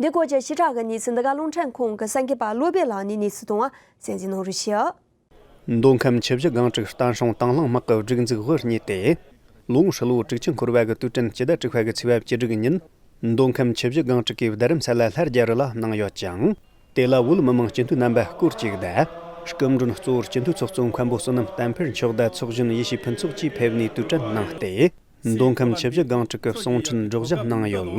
འདི་སྐོར་གྱི་ཕྱི་དྲག་གི་གནས་ཚུལ་འདི་ག་རླུང་འཕྲིན་ཁང་གི་གསར་འགོད་པ་བློ་བྷེ་ལགས་ནས་གནས་ཚུལ་བཏང་བ་གསན་གཟིགས་གནང་རོགས་ཞུ། མདོ་ཁམས་ཆུ་བཞི་སྒང་དྲུག་བསྟན་སྲུང་དང་བླངས་དམག་གི་སྒྲིག་འཛུགས་དབུ་བརྙེས་ཏེ། ལོ་ངོ་ཧྲིལ་བོ་དྲུག་ཅུ་འཁོར་བ་གི་དུས་དྲན་སྤྱི་ཟླ་དྲུག་པ་གི་ཚེས་པ་བཅུ་དྲུག་ཉིན། མདོ་ཁམས་ཆུ་བཞི་སྒང་དྲུག་གི་རྡ་རམ་ས་ལ་ལྷ་རྒྱལ་རི་ལ་གནང་ཡོད་ཅིང་། དེ་ལ་བོད་མི་མང་སྤྱི་འཐུས་རྣམ་པ་སྐོར་གཅིག་དང་། སྐུ་མགྲོན་གཙོ་བོར་སྤྱི་འཐུས་ཚོགས་གཙོ་མཁན་པོ་བསོད་ནམས་བསྟན་འཕེལ་མཆོག་དང་ཚོགས་གཞོན་ཡེ་ཤེས་ཕུན་ཚོགས་བཅས་ཕེབས་ནས་དུས་དྲན་གནང་སྟེ། མདོ་ཁམས་ཆུ་བཞི་སྒང་དྲུག་གི་གསུང་འཕྲིན་སྒྲོག་སྦྱང་གནང་ཡོད།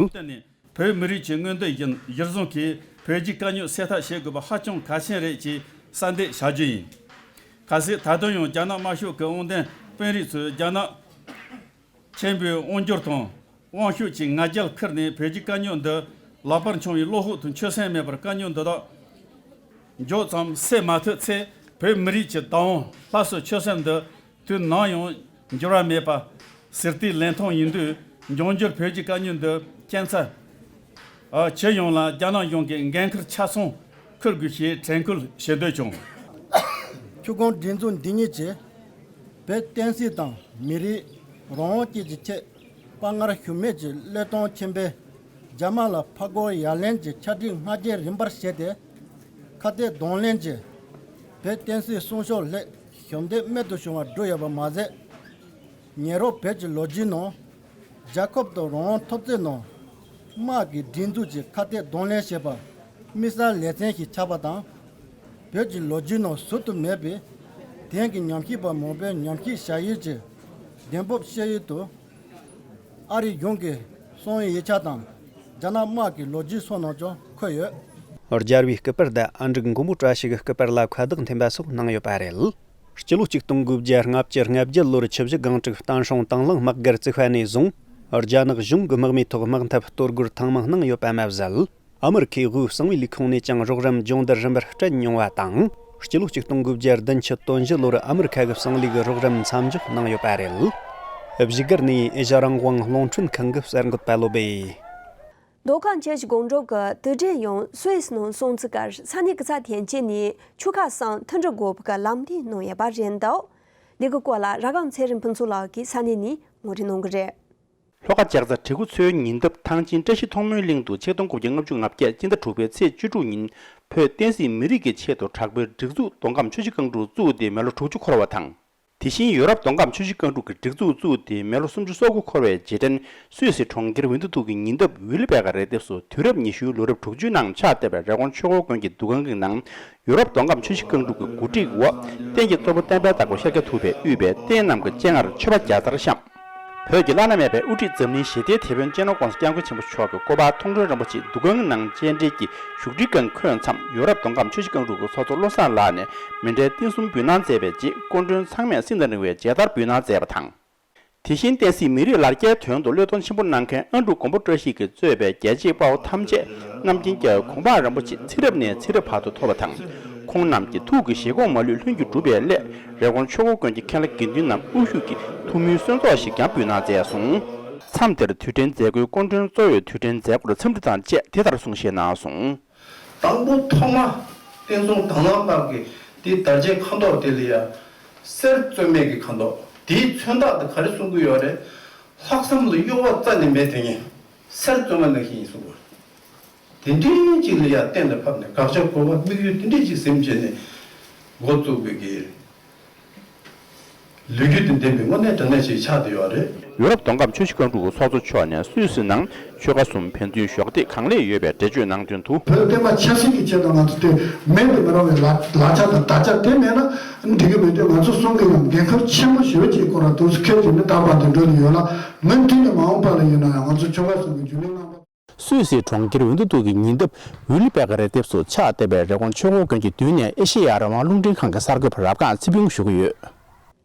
བོད་མི་རིགས་ཀྱི་མངོན་འདོད་བཞིན་གཞིར་བཟུང་གིས་བོད་ཀྱི་དཀའ་རྙོག་སེལ་ཐབས་བྱེད་དགོས་པ་ཧ་ཅང་གལ་ཆེན་རེད་ཅེས་གསལ་འདེབས་བྱ་རྒྱུ་ཡིན། གལ་སྲིད་ད་དུང་ཡང་རྒྱ་ནག་དམར་ཤོག་གི་དབང་ལྡན་དཔོན་རིགས་ཚོས་རྒྱ་ནག་ཆེན་པོའི་དབང་སྒྱུར་དང་དབང་ཤུགས་ཀྱི་ང་རྒྱལ་ཁུར་ནས་བོད་ཀྱི་དཀའ་རྙོག་འདི་ལག་པར་འཆང་བའི་བློ་ཁོག་དང་ཆོད་སེམས་མེད་པར་དཀའ་རྙོག་འདི་དག་མགྱོགས་ཙམ་སེལ་མ་ཐུབ་ཚེ། བོད་མི་རིགས་ཀྱི་བདག་དབང་ལྷ་སའི་ཆོད་སེམས་འདི་དུས་ནམ་ཡང་འགྱུར་བ་མེད་པ་ཟུར་བལྟས་ལེན་མཐོང་ཡིན་དུས། འབྱུང་འགྱུར་བོད་ཀྱི་དཀའ་རྙོག་འདི་རྐྱེན་ཚ་ཨ་ཇི་ཡོང་ལ་རྒྱ་ནག་གཞུང་གིས་འགན་འཁུར་ཆ་ཚང་འཁུར་དགོས་ཞེས་དྲན་སྐུལ་ཞུ་འདོད་བྱུང་། ཆུ་ཁང་སྒྲིག་འཛུགས་འདི་ཉིད་ཀྱིས་བོད་བསྟན་སྲིད་དང་མི་རིགས་རང་དབང་བཅས་ཀྱི་ཆེད་དཔའ་ངར་ཞུམ་མེད་ཀྱི་བློས་གཏོང་ཆེན་པོས་རྒྱ་དམར་ལ་ཕར་རྒོལ་ཡར་ལེན་གྱི་ཕྱག་བྲིས་སྔ་རྗེས་རིམ་པར་བྱས་ཏེ། ཁ་གཏད་གདོང་ལེན་གྱིས་བོད་བསྟན་སྲིད་སྲུང་སྐྱོབ་སླད་ཞབས་འདེགས་རྨད་དུ་བྱུང་བ་བསྒྲུབས་ཡོད་པ་མ་ཟད། ཉེ་རབས་བོད་ཀྱི་ལོ་རྒྱུས་ནང་རྒྱལ་ཁབ་དང་རང་དབང་འཐབ་རྩོད་ནང་དམག་གི་སྒྲིག་འཛུགས་ཀྱི་ཁ་གཏད་གདོང་ལེན་བྱས་པ་དམིགས་བསལ་ལེ་ཚན་ཞིག་ཆགས་པ་དང་། བོད་ཀྱི་ལོ་རྒྱུས་ནང་ཟུར་དུ་མེད་པའི་དེང་གི་ཉམས་ཞིབ་པ་མང་པོའི་ཉམས་ཞིབ་བྱ་ཡུལ་གྱི་གདེང་སྤོབས་བཤད་ཡུལ་དུ། ཨ་རིའི་གཞུང་གི་གསང་བའི་ཡིག་ཆ་དང་རྒྱ་ནག་དམག་གི་ལོ་རྒྱུས་སོགས་ནང་ཀྱང་འཁོད་ཡོད། རྒྱལ་བའི་སྐུ་པར་དང་ཨ་འབྲུག་མགོན་པོ་བཀྲ་ཤིས་ཀྱི་སྐུ་པར་ལ་ཁ་བཏགས་འཐེན་པ་སོགས་གནང་ཡོད་པ་རེད། སྤྱི་ལོ་ཆིག་སྟོང་དགུ་བརྒྱ་ལྔ་བཅུ་ང་བརྒྱད་ལོར་ཆུ་བཞི་སྒང་དྲུག་བསྟན་སྲུང་དང་བླངས་དམག་སྒར་བཙུགས་པ་ནས་བཟུང་རྒྱ་ནག་གཞུང་གི་དམག་མིའི་ཐོག་དམག་འཐབ་གཏོར་རྒོལ་ཐེངས་མང་གནང་ཡོད་པ་མ་ཟད། ཨ་མི་རི་ཁའི་དབུས་གསང་བའི་ལས་ཁུངས་ནས་ཀྱང་རོགས་རམ་སྦྱོང་བརྡར་རིམ་པར་སྤྲད་མྱོང་བ་དང་། སྤྱི་ལོ་ཆིག་སྟོང་དགུ་བརྒྱ་བདུན་ཅུ་དོན་བཞི་ལོར་ཨ་མི་རི་ཁ་གི་གསང་ལས་ཀྱི་རོགས་རམ་མཚམས་འཇོག་གནང་ཡོད་པ་རེད། བཞུགས་སྒར་ནས་ཨེ་ཤ་རང་དབང་རླུང་འཕྲིན་ཁང་གི་གསར་འགོད་པ་བློ་བྷེ། མདོ་ཁམས་ཆུ་བཞི་སྒང་དྲུག་གི་དུས་དྲན་ཡང་སུད་སི་ནང་སྲུང་བརྩི་ཁར་ས་གནས་ཀྱི་ཚབ་དོན་གཅོད་ནས་ཆུ་ཁ་སང་མཐུན་སྒྲིལ་དགོས་པ་གི་ལམ་སྟོན་གནང་ཡོད་པ་རེད་འདུག་འདི་གི་སྐོར་ལ་ར་སྒང་ཚེ་རིང་ཕུན་ཚོགས་ལགས་ཀྱིས་ས་གནས་ནས་ངོ་སྤྲོད་གནང་གི་རེད། ལྷོ་ཁ་ལྕགས་རྩ་བྲེ་གུ་མཚོའི་ཉེ་འདབས་ཐང་ཆེན་བཀྲ་ཤིས་མཐོང་སྨོན་གླིང་དུ་ཆིག་སྟོང་དགུ་བརྒྱ་ལྔ་བཅུ་ང་བརྒྱད་སྤྱི་ཟླ་དྲུག་པའི་ཚེས་བཅུ་དྲུག་ཉིན་བོད་བསྟན་སྲིད་མི་རིགས་ཀྱི་ཆེད་དུ་དྲག་པོའི་སྒྲིག་འཛུགས་མདོ་ཁམས་ཆུ་བཞི་སྒང་དྲུག་བཙུགས་ཏེ་མི་ལོ་དྲུག་ཅུ་འཁོར་བ་དང་། དེ་བཞིན་ཡོ་རོབ་མདོ་ཁམས་ཆུ་བཞི་སྒང་དྲུག་གི་སྒྲིག་འཛུགས་བཙུགས་ཏེ་མི་ལོ་སུམ་ཅུ་སོ་དགུ་འཁོར་བའི་རྗེས་དྲན་སུད་སི་གྲོང་ཁྱེར་ཝིན་ཏུ་ཏུ་གི་ཉེ་འདབས་ཝི་ལི་བེ་ཀ་རི་ལྡེབས་སུ་དུས་རབས་ཉི་ཤུའི་ལོ་རབས་དྲུག་ཅུའི་ནང་ཕྱག་བཏབ་པའི་རི་ཀོན་ཆོས་འཁོར་དགོན་གྱི་འདུ་ཁང་གི་ནང་ཡོ་རོབ་མདོ་ཁམས་ཆུ་བཞི་སྒང་དྲུག་གི་གོ་སྒྲིག་འོག་བསྟན་རྒྱས་གཙོ་བོ་བསྟན་པའི་བདག་པོ་ཤཱཀྱ་ཐུབ་པས་དབུས་པའི་རྟེན་རྣམས་ཀྱི་སྤྱན་སྔར་མཆོད་པ་བརྒྱ་རྩར་བཤམས། བོད་ཀྱི་བླ་ན་མེད་པའི་དབུ་ཁྲིད་འཛམ་གླིང་ཞི་བདེའི་དེད་དཔོན་སྤྱི་ནོར་༸གོང་ས་༸སྐྱབས་མགོན་ཆེན་པོ་མཆོག་གི་སྐུ་པར་མཐོང་གྲོལ་རིན་པོ་ཆེ་འདུ་ཁང་གི་ནང་སྤྱན་འདྲེན་གྱིས་བཞུགས་ཁྲིའི་སྒང་འཁོད་མཚམས་ཡོ་རོབ་མདོ་ཁམས་ཆུ་བཞི་སྒང་དྲུག་གི་ཚོགས་གཙོ་བློ་བཟང་ལགས་ནས་མཎྜལ་རྟེན་གསུམ་འབུལ་གནང་མཛད་པའི་རྗེས་སྐུ་མགྲོན་ཚང་མས་སེམས་དང་རིང་བའི་མཇལ་དར་འབུལ་གནང་མཛད་པ་དང་། དེ་བཞིན་བསྟན་སྲིད་མི་རིགས་ལ་རྒྱའི་དོན་དུ་བློས་གཏོང་ཆེན་པོ་གནང་མཁན་ཨ་འབྲུག་མགོན་པོ་བཀྲ་ཤིས་ཀྱིས་གཙོས་པའི་རྒྱལ་གཅེས་དཔའ་བོ་ཐམས་ཅད་རྣམ་མཁྱེན་རྒྱལ་བའི་གོ་འཕང་རིན་པོ་ཆེ་ཚེ་རབས་ནས་ཚེ་རབས་བར་དུ་ཐོབ་པ་དང་། ཁོང་རྣམས་ཀྱི་ཐུགས་ཀྱི་བཞེད་དགོངས་མ་ལུས་ལྷུན་གྱིས་འགྲུབ་པའི་སླད་རི་ཀོན་ཆོས་འཁོར་དགོན་གྱི་མཁན་བླ་དགེ་འདུན་རྣམས་དབུ་བཞུགས་ཀྱིས་ཐུགས་སྨོན་གསོལ་ཚོགས་ཤིག་ཀྱང་འབུལ་གནང་མཛད་སོང་། མཚམས་དེར་དུས་དྲན་མཛད་སྒོའི་སྐུ་མགྲོན་གཙོ་བོས་དུས་དྲན་མཛད་སྒོར་འཚམས་འདྲི་དང་བཅས་དེ་ལྟར་གསུང་བཤད་གནང་སོང་། དང་པོ་ཐོག་མ་བསྟན་སྲུང་དང་བླངས་དམག་གི་དེ་དར་ཆའི་ཁ་མདོག་དེ་ལ་ཡ་གསེར་རྩོལ་མེད་ཀྱི་ཁ་མདོག་དེའི་མཚོན་རྟགས་དེ་ག་རེ་གསུང་གི་ཡོད་རེད། ལྷག་བསམ་ལ་གཡོ་བ་རྩ་ནས་མེད་དེ་ངས་གསེར་རྩོལ་མ་ནང་བཞིན་ཡིན་གསུང་གི་ཡོད་རེད། དེ་འདྲའི་ཅིག་ལ་ཡ་གཏན་ལ་ཕབ་ནས་དགག་བྱ་གོ་བ་དམིགས་ཡུལ་དེ་འདྲའི་ཅིག་ཟིན་བྱས་ནས་འགོ་བཙུགས་པའི་གི་ལོ་རྒྱུས་དང་ལྡན་པའི་དངོས་གནས་དྲང་གནས་ཤིག་ཆགས་བསྡད་ཡོད་རེད། ཡོ་རོབ་མདོ་ཁམས་ཆུ་བཞི་སྒང་དྲུག་གི་ཚོགས་གཙོ་མཆོག་ནས་སུད་སི་ནང་ཆོལ་ཁ་གསུམ་ཕན་ཚུན་གཞོགས་འདེགས་གང་ལེགས་ཡོད་པའི་འགྲེལ་བརྗོད་གནང་དོན་དུ། བོད་བསྟན་པ་ཆབ་སྲིད་ཀྱི་ཆེད་དུ་ང་ཚོ་དེ་མེད་དུ་མི་རུང་བའི་ལག་ལག་ཆ་དང་དར་ཆ་དེ་མེད་ན་འགྲིག་གི་མེད་དུས་ང་ཚོ་གསུམ་གྱི་ཡང་འགན་ཁུར་ཆེན་པོ་ཞེ་པོ་ཅིག་སྐོར་ལ་དུས་སུ་ཁྱེད་ཀྱིས་ནི་རྟག་པར་དུ་འགྲོ་ནས་ཡོད་ལ་མུ་མཐུད་ནས་མ་འོངས་པ་ལ་ཡིན་ན་ཡང་ང་ཚོ་ཆོལ་ཁ་གསུམ་གྱི་རྒྱུན་ལས་རྣམ་པ། སུད་སིའི་གྲོང་ཁྱེར་ཝིན་ཏུ་ཏུ་གི་ཉེ་འདབས་ཝི་ལི་པེ་ཀ་རི་ལྡེབས་སུ་ཕྱག་བཏབ་པའི་རི་ཀོན་ཆོས་འཁོར་དགོན་གྱི་མདུན་ནས་ཨེ་ཤེ་ཡ་རང་དབང་རླུང་འཕྲིན་ཁང་གི་གསར་འགོད་པ་རབ་སྒང་ཚེ་ཕུན་ཞུ་གི་ཡོད།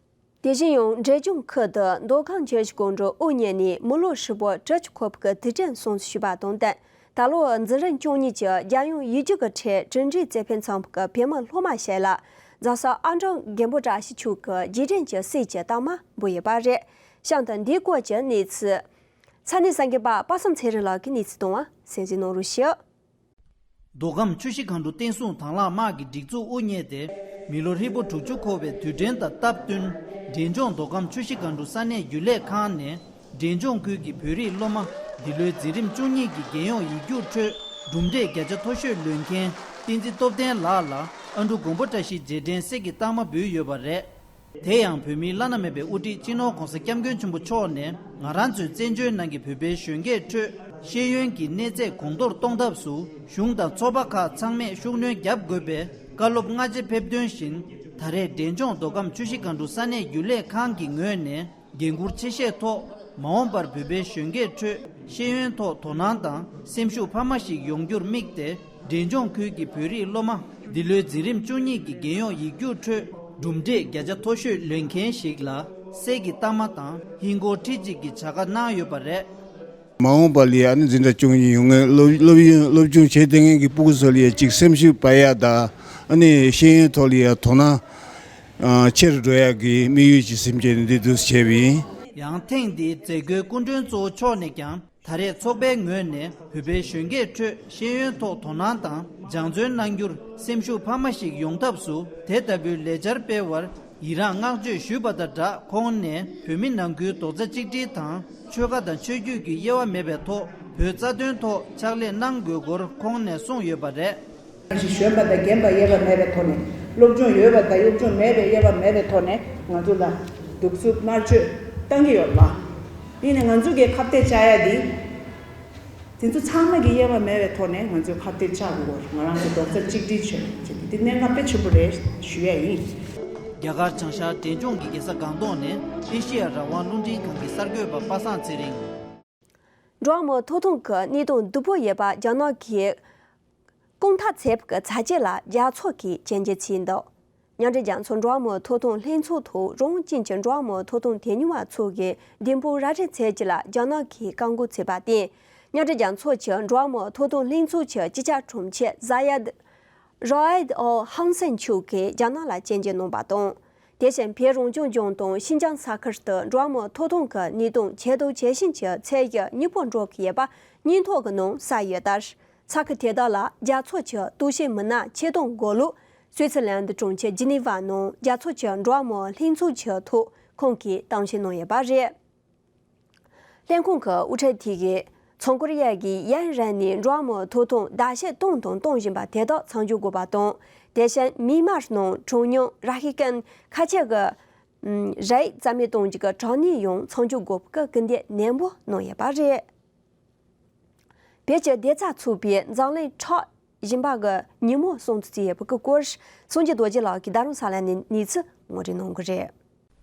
དེ་བཞིན་ཡང་འབྲས་ལྗོངས་ཁུལ་དུ་མདོ་ཁམས་ཆུ་བཞི་སྒང་དྲུག་དབུ་བརྙེས་ནས་མི་ལོ་ཧྲིལ་པོ་དྲུག་ཅུ་འཁོར་བ་གི་དུས་དྲན་སྲུང་བརྩི་ཞུས་པ་དང་བསྟུན། ད་ལོ་འཛིན་རིམ་བཅུ་གཉིས་ཀྱི་རྒྱལ་ཡོངས་ཡིག་རྒྱུགས་ཀྱི་ཁྲལ་གྲུབ་འབྲས་རྩེ་ཕན་ཚོགས་པ་གི་བོད་མི་སློབ་མ་ཞིག་ལ་རྫ་ས་ཨ་འབྲུག་མགོན་པོ་བཀྲ་ཤིས་མཆོག་གི་རྗེས་དྲན་གྱི་གསེར་གྱི་རྟགས་མ་འབུལ་ཡོད་པ་རེད། བཤམས་དང་འདིའི་སྐོར་གྱི་གནས་ཚུལ། ས་གནས་གསར་འགོད་པ་པ་སངས་ཚེ་རིང་ལགས་ཀྱིས་གནས་ཚུལ་བཏང་བ་གསན་གཟིགས་གནང་རོགས་ཞུ། མདོ་ཁམས་ཆུ་བཞི་སྒང་དྲུག་བསྟན་སྲུང་དྭང་བླངས་དམག་གི་སྒྲིག་འཛུགས་དབུ་བརྙེས་ཏེ། མི་ལོ་ཧྲིལ་པོ་དྲུག་ཅུ་འཁོར་བའི་དུས་དྲན་དང་སྟབས་བསྟུན། འབྲས་ལྗོངས་མདོ་ཁམས་ཆུ་བཞི་སྒང་དྲུག་ས་གནས་རྒྱུན་ལས་ཁང་ནས། འབྲས་ལྗོངས་ཁུལ་གྱི་བོད་རིགས་སློབ་མ་འདི་ལོའི་འཛིན་རིམ་བཅུ་གཉིས་ཀྱི་རྒྱལ་ཡོངས་ཡིག་རྒྱུགས་ཁྲོད་གྲུབ་འབྲས་བརྒྱ་ཆ་མཐོ་ཤོས་ལོན་མཁན་བསྟན་འཛིན་སྟོབས་ལྡན་ལགས་ལ་ཨ་འབྲུག་མགོན་པོ་བཀྲ་ཤིས་རྗེས་དྲན་གསེར་གྱི་རྟགས་མ་འབུལ་ཡོད་པ་རེད། དེ་ཡང་བོད་མིའི་བླ་ན་མེད་པའི་དབུ་ཁྲིད་སྤྱི་ནོར་༧གོང་ས་༧སྐྱབས་མགོན་ཆེན་པོ་མཆོག་ནས་ང་རང་ཚོའི་བཙན་བྱོལ་ནང་གི་བོད་པའི་གཞོན་སྐྱེས་ཁྲོད་ཤེས་ཡོན་གྱི་གནས་ཚད་གོང་མཐོར་གཏོང་ཐབས་སུ་གཞུང་དང་ཚོགས་པ་ཁག་ཚང་མས་ཤུགས་སྣོན་རྒྱབ་དགོས་པའི་བཀའ་སློབ་སྔ་རྗེས་ཕེབས་དོན་བཞིན། ད་རེས་འབྲས་ལྗོངས་མདོ་ཁམས་ཆུ་བཞི་སྒང་དྲུག་ས་གནས་རྒྱུན་ལས་ཁང་གི་ངོས་ནས། འགན་འཁུར་ཆེ་བཞེས་ཐོག་མ་འོངས་པར་བོད་པའི་གཞོན་སྐྱེས་ཁྲོད་ཤེས་ཡོན་ཐོག་དོ་སྣང་དང་སེམས་ཤུགས་འཕར་མ་ཞིག་ཡོང་རྒྱུར་དམིགས་ཏེ། འབྲས་ལྗོངས་ཁུལ་གྱི་བོད་རིགས་སློབ་མ་འདི་ལོའི་འཛིན་རིམ་བཅུ་གཉིས་ཀྱི་རྒྱལ་ཡོངས་ཡིག་རྒྱུགས་ཁྲོད་གྲུབ་འབྲས་བརྒྱ་ཆ་མཐོ་ཤོས་ལོན་མཁན་ཞིག་ལ་གསེར་གྱི་རྟགས་མ་དང་ཧིན་སྒོར་ཁྲི་གཅིག་གི་བྱ་དགའ་གནང་ཡོད་པ་རེད། མ་འོངས་པ་ལ་ཡང་ནི་འཛིན་གྲྭ་བཅུ་གཉིས་ཡོང་མཁན་སློབ་སློབ་ཡོན་སློབ་སྦྱོང་བྱེད་བསྡད་མཁན་གྱི་སྤུ་གུ་ཚོ་ལ་ཡང་ཅིག་སེམས་ཤུགས་སྤར་ཡག་དང་ཨ་ནི་ཤེས་ཡོན་ཐོག་ལ་ཡང་དོ་སྣང་ཆེ་རུ་འགྲོ་ཡག་གི་དམིགས་ཡུལ་གྱིས་སེམས་ཅན་འདི་འདུག་བྱས་པ་ཡིན། ཡང་ཐེངས་འདིའི་མཛད་སྒོའི་སྐུ་མགྲོན་གཙོ་བོ་མཆོག་ནས་ཀྱང་ད་རེས་ཚོགས་པའི་ངོས་ནས་བོད་པའི་གཞོན་སྐྱེས་ཁྲོད་ཤེས་ཡོན་ཐོག་དོ་སྣང་དང་སྦྱང་བརྩོན་གནང་རྒྱུར་སེམས་ཤུགས་འཕར་མ་ཞིག་ཡོང་ཐབས་སུ་དེ་ལྟ་བུའི་ལས་འཆར་སྤེལ་བར་ཡི་རངས་བསྔགས་བརྗོད་ཞུས་པ་དང་སྦྲགས། ཁོང་ནས་བོད་མི་ནང་ཁུལ་རྡོག་རྩ་གཅིག་སྒྲིལ་དང་ཆོལ་ཁ་དང་ཆོས་བརྒྱུད་ཀྱི་དབྱེ་བ་མེད་པའི་ཐོག་བོད་རྩ་དོན་ཐོག་ཕྱག་ལས་གནང་དགོས་སྐོར་ཁོང་ནས་གསུངས་ཡོད་པ་རེད། གཞོན་པ་དང་རྒན་པ་དབྱེ་བ་མེད་པའི་ཐོག་ནས། སློབ་སྦྱོང་ཡོད་པ་དང་སློབ་སྦྱོང་མེད་པའི་དབྱེ་བ་མེད་པའི་ཐོག་ནས་ང་ཚོ་ལ་གདུག་རྩུབ་དམར་མཆོད་བཏང་གི་ཡོད་ལ། ཡིན་ནའི་ང་ཚོ་གི་ཁ་གཏད་བཅག་ཡ་འདི། དེ་ཚོ་ཚང་མ་གི་དབྱེ་བ་མེད་པའི་ཐོག་ནས་ང་ཚོས་ཁ་གཏད་བཅག་དགོས། ང་རང་ཚོ་རྡོག་རྩ་གཅིག་སྒྲིལ་བྱས་བྱས་ཏེ་འདི་གནད་འགག་དཔེ་ཆེན་པོ་རེད་ཞུ་ཡ་ཡིན། རྒྱ་གར་བྱང་ཤར་འབྲས་ལྗོངས་ཀྱི་རྒྱལ་ས་སྒང་ཏོག་ནས་ཨེ་ཤེ་ཡ་རང་དབང་རླུང་འཕྲིན་ཁང་གི་གསར་འགོད་པ་པ་སངས་ཚེ་རིང་། འགྲོ་བ་མིའི་ཐོབ་ཐང་གི་གནས་སྟངས་སྡུག་པོ་ཡོད་པ་རྒྱ་ནག་གིས་སྐུ་མཐའ་ཚེ་སྲོག་གི་ཚར་གཅོད་ལ་རྒྱ་ཚོགས་ཀྱིས་སྐྱོན་བརྗོད་བྱས་འདུག། མཉམ་འབྲེལ་རྒྱལ་ཚོགས་འགྲོ་བ་མིའི་ཐོབ་ཐང་ལྷན་ཚོགས་ཐོག་རང་བཙན་གྱི་འགྲོ་བ་མིའི་ཐོབ་ཐང་དོན་གཉེར་བ་ཚོ་གིས་བདུན་ཕྲག་རབ་རིམ་ཚར་གཅོད་ལ་རྒྱ་ནག་གིས་བཀག་འགོག་བྱས་པར་བརྟེན། མཉམ་འབྲེལ་རྒྱལ་ཚོགས་ཀྱི་འགྲོ་བ་མིའི་ཐོབ་ཐང་ལྷན་ཚོགས་ཀྱི་སྤྱི་ཁྱབ་དྲུང་ཆེ་ཛ་ཡད་རོ་ཨེད་ཨོ་ཧང་སན་ཆུ་གིས་རྒྱ་ནག་ལ་སྐྱོན་བརྗོད་གནང་བ་དང་། དེ་བཞིན་བོད་རང་སྐྱོང་ལྗོངས་དང་ཤིན་ཅང་ས་ཁུལ་དུ་འགྲོ་བ་མིའི་ཐོབ་ཐང་གི་གནས་སྟངས་ཇེ་སྡུག་ཇེ་ཞན་གྱི་ཚད་གཞི་མྱུར་པོ་འགྲོ་གི་ཡོད་པ་སྙན་ཐོ་གི་ནང་གསལ་ཡོད་ལྟར། ས་ཁུལ་དེ་དག་ལ་རྒྱ་ཚོགས་ཀྱི་གཏུག་བཤེར་མི་སྣ་ཆེད་གཏོང་དགོས་ལུགས་སུའི་ཙི་ལན་དུ་གྲོང་ཁྱེར་ཇི་ནི་ཝ་ནང་རྒྱ་ཚོགས་ཀྱི་འགྲོ་བ་མིའི་ལྷན་ཚོགས་ཀྱི་ཐོག་ཁོང་གིས་གཏམ་བཤད་གནང་ཡོད་པ་རེད། ལྷན་ཁང་གི་དབུ་ཁྲིད་དེ་གིས་བྱང་ཀོ་རི་ཡ་གིས་ཡུན་རིང་ནས་འགྲོ་བ་མིའི་ཐོབ་ཐང་བརྡལ་བཤིག་བཏང་དང་གཏོང་བཞིན་པ་དེ་དག་མཚམས་འཇོག་དགོས་པ་དང་། དེ་བཞིན་མིའན་མཱར་ནང་གྲངས་ཉུང་ར་ཤི་ཀན་ཁ་ཆེ་གི་རིགས་རྩ་མེད་གཏོང་རྒྱུ་གི་དྲག་གནོན་ཡང་མཚམས་འཇོག་དགོས་པའི་སྐུལ་འདེད་ནན་པོ་གནང་ཡོད་པ་རེད། བོད་ཀྱི་བདེ་རྩ་ཚོགས་པས་འཛམ་གླིང་ཁྲག་སྦྱིན་པ་གི་ཉིན་མོ་སྲུང་བརྩི་བྱས་ཡོད་པའི་སྐོར་སངས་རྒྱས་རྡོ་རྗེ་ལགས་ཀྱིས་རྡ་རམ་ས་ལ་ནས་གནས་ཚུལ་ངོ་སྤྲོད་གནང་གི་རེད།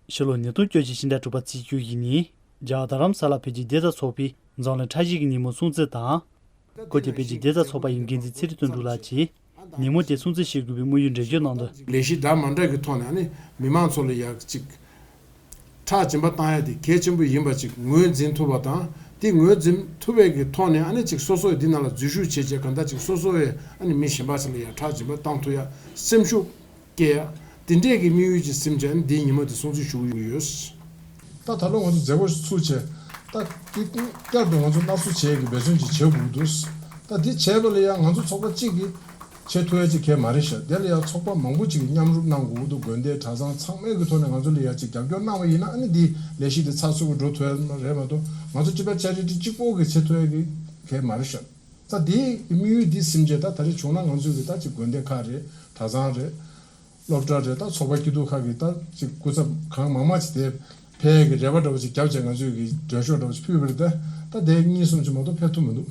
ཕྱི་ལོ་ཉིས་སྟོང་བཅུ་གཅིག་ཕྱི་ཟླ་དྲུག་པ་ཚེས་བཅུ་བཞི་ཉིན་རྒྱ་གར་རྡ་རམ་ས་ལ་བོད་ཀྱི་བདེ་རྩ་ཚོགས་པས་འཛམ་གླིང་ཁྲག་སྦྱིན་གྱི་ཉིན་མོ་སྲུང་བརྩི་དང་། བོད་ཀྱི་བདེ་རྩ་ཚོགས་པ་ཡི་འགན་འཛིན་ཚེ་རིང་དོན་གྲུབ་ལགས་ཀྱིས་ཉིན་མོ་དེ་སྲུང་བརྩི་བྱེད་དགོས་པའི་དམིགས་ཡུལ་འགྲེལ་བརྗོད་གནང་དོན། ལས་གཞི་འདྲ་མ་འདྲ་གི་ཐོག་ནས་ཨ་ནི་མི་མང་ཚོ་ལ་ཡ་གཅིག་ཁྲག་སྦྱིན་པ་བཏང་ཡ་དེ་གལ་ཆེན་པོ་ཡིན་པ་གཅིག་ངོས་འཛིན་ཐུབ་པ་དང་། དེ་ངོས་འཛིན་ཐུབ་པའི་གི་ཐོག་ནས་ཨ་ནི་གཅིག་སོ་སོ་ཡི་འདི་ནང་ལ་འཛུལ་ཞུགས་བྱེད་བྱེད་གང་ལྟར་གཅིག་སོ་སོ་ཡི་ཨ་ནི་མི་གཞན་པ་ཚོ་ལ་ཡ་ཁྲག་སྦྱིན་པ་བཏང་ཐུབ་ཡ་སེམས་ཤུགས་སྐྱེ་ཡ། དེ་འདྲས་ཀྱི་དམིགས་ཡུལ་གྱིས་སེམས་ཅན་འདིའི་ཉིན་མོ་དེ་སྲུང་བརྩི་ཞུ་གི་ཡོད། ད་ད་ལོ་ང་ཚོ་མཛད་སྒོ་ཞིག་ཚུགས་བྱས། ད་དེ་བསྐྱར་དུ་ང་ཚོ་སླར་གསོ་བྱེད་ཀྱི་འབད་བརྩོན་ཅིག་བྱེད་དགོས་འདུག། ད་འདི་བྱས་པ་ལ་ཡང་ང་ཚོ་ཚོགས་པ་གཅིག་གིས་བྱེད་ཐུབ་ཡ་ཅིག་གས་མ་རེད་ཤག། དེ་ལ་ཡང་ཚོགས་པ་མང་པོ་ཅིག་གིས་མཉམ་རུབ་གནང་དགོས་འདུག། དགོན་སྡེ་གྲྭ་ཚང་ཚང་མའི་གི་ཐོག་ནས་ང་ཚོ་ལ་ཡ་ཅིག་རྒྱབ་སྐྱོར་གནང་བ་ཡིན་ན་ཨ་ནི་འདི་ལས་གཞི་འདི་ཚགས་ཚུད་པོ་འགྲོ་ཐུབ་ཡ་རེད་མ་གཏོགས་ང་ཚོ་སྤྱི་པའི་ཆ་རྐྱེན་གཅིག་པོ་གིས་བྱེད་ཐུབ་ཡ་གི་གས་མ་རེད་ཤག། ད་འདིའི་དམིགས་ཡུལ་འདི་ཟིན་བྱས་ད་ད་རེས་བྱུང་ན་ང་ཚོའི་གི་ད་ཅིག་དགོན་སྡེ་ཁག་རེད། གྲྭ་ཚང་རེད། སློབ་གྲྭ་རེད། ད་ཚོགས་པ་སྐྱིད་སྡུག་ཁག་གིས་ད་ཅིག་སྐུ་ཚབ་གང་མང་མང་ཅིག་དེ་ཕེབས་ཀྱི་རེ་བ་འདྲ་བོ་ཅིག་བརྒྱབ་བྱས་ང་ཚོས་ཀྱི་འགྲེལ་ཤོག་འདྲ་བོ་ཅིག་ཕུལ་བ་རེད། ད་ད་དེ་གཉིས་གསུམ་ཅིག་མ་གཏོགས་ཕེབས་ཐུབ་མི་འདུག་